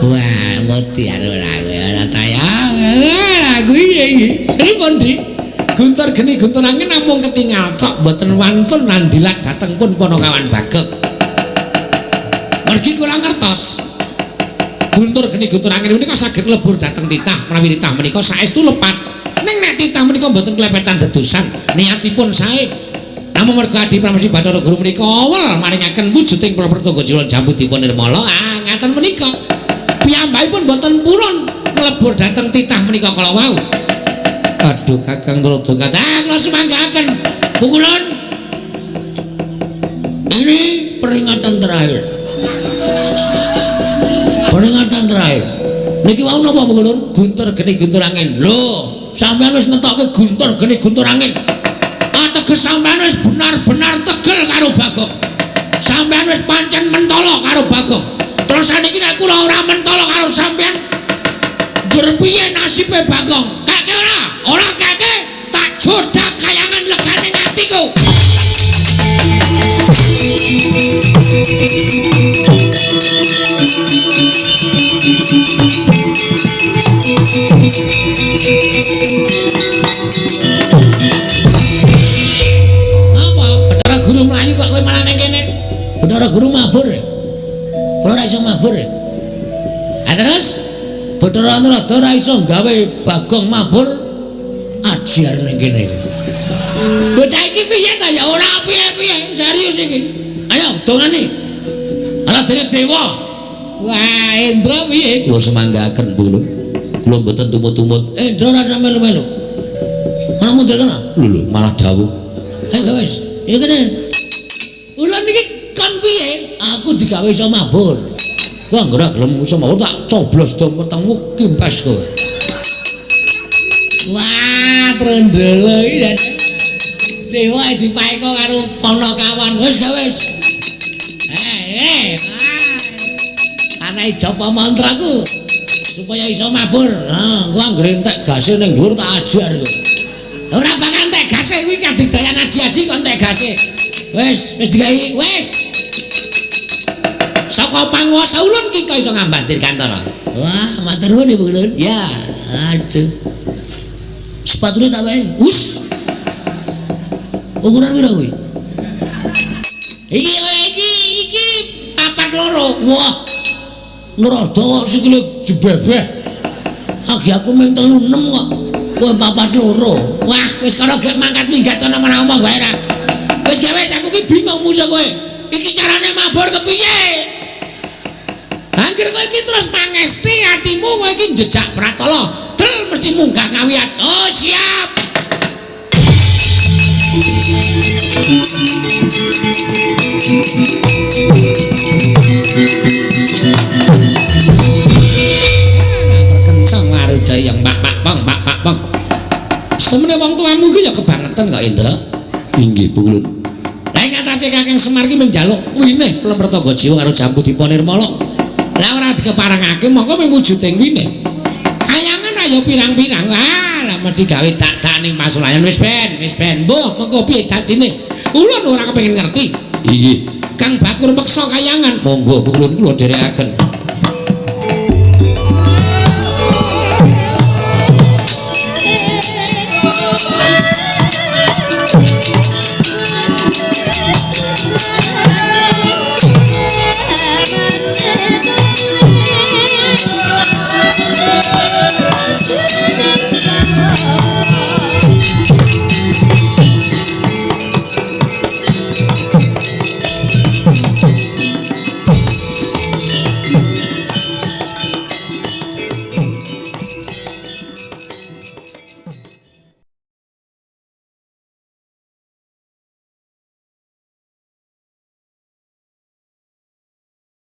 Wah, mati ora ora tayang. Aku iki. Pripun, Dik? Guntur geni guntur angin namung ketingal tok mboten wantun nandilat dhateng pun panakawan Bagong. Mergi kula ngertos. Guntur geni guntur angin menika saged lebur dhateng titah menawi titah menika saestu lepat. Ning nek titah menika mboten klepetan dedusan, niatipun sae. Namung merga Adi Pramesti Bathara Guru menika awel maringaken wujuding Pertangga Jiwa Jambu Dipa Nirmala. Ah, ngaten menika. Piyambakipun mboten purun mlebur dhateng titah menika kala wau. Aduh Kakang Rada kathah kula sumanggaaken. Pukulun. Ini peringatan terakhir. Peringatan terakhir. Niki wau napa Pukulun? Guntur geni guntur angin. Lho, sampean wis netokke guntur geni guntur angin. Ateges sampean wis benar-benar tegel karo Bagong. Sampean wis pancen mentolo karo Bagong. Terus saniki nek kula ora mentolo karo sampean, njur piye nasibe Bagong? Kake ora? Ora kake, tak jodak kayangan legane atiku. Apa? Bathara Guru mlayu kok kowe malah nang kene? Bathara Guru mabur. Kula ora iso mabur. Ha terus Bathara Narada ora iso gawe Bagong mabur ajar ning kene. Bocah iki piye ta ya ora piye-piye, serius iki. Ayo dongane. Ala dene dewa. Wah, Indra piye? Kula semanggaken, Bu. Kula mboten tumut-tumut. Indra ora usah melu-melu. Ana mundur kana? Lho lho, malah dawuh. Ayo wis, iki kene. Ulun iki kon piye? Aku digawe iso mabur. Kowe anggere gelem iso mabur tak coblos do wetengmu kimpes kowe. Wah, trendele iki. Dewa dipaeka karo panakawan. Wis ga wis. Anake japa mantraku. Supaya iso mabur. Ha, gua anggere entek gase ning dhuwur tak ajar kowe. Ora bakal entek gase kuwi kadigdayan aji-aji kok entek gase. Wis, wis digawe, wis. Saka panguwasa ulun ki kok iso ngambat Dirgantara. Wah, matur nuwun Ibu Ulun. Ya, aduh. Sepatune tak wae. Us. Ukuran pira kuwi? Iki iki iki 42. Wah. Ngrada kok sikile jebebeh. Agi aku mung 36 kok. Kowe 42. Wah, wis kono gek mangkat minggat ana omong wae ra. Wis gawe aku ki bingung musuh kowe. Iki carane mabur kepiye? Angger kowe iki terus pangesti atimu kowe iki njejak pratala. Del mesti munggah ngawiyat. Oh, siap. Perkencang waruda yang pak pak pong pak pak pong. Semene wong tuamu iki ya kebangetan kok Indra. Inggih, Bu Ulun. Lah ing atase Kakang Semar ki menjaluk winih Plemretaga Jiwa karo Jambu Dipa Nirmala. Lah ora dikeparengake mongko mung wujuding winih. Kayangan ayo pirang-pirang. Ah, lah mesti gawe dak-dak ning pasulayan wis ben, wis ben. Mbuh, mengko piye dadine? Ulun ora kepengin ngerti. Inggih. Kang Bakur meksa kayangan. Monggo Bu Ulun kula dherekaken.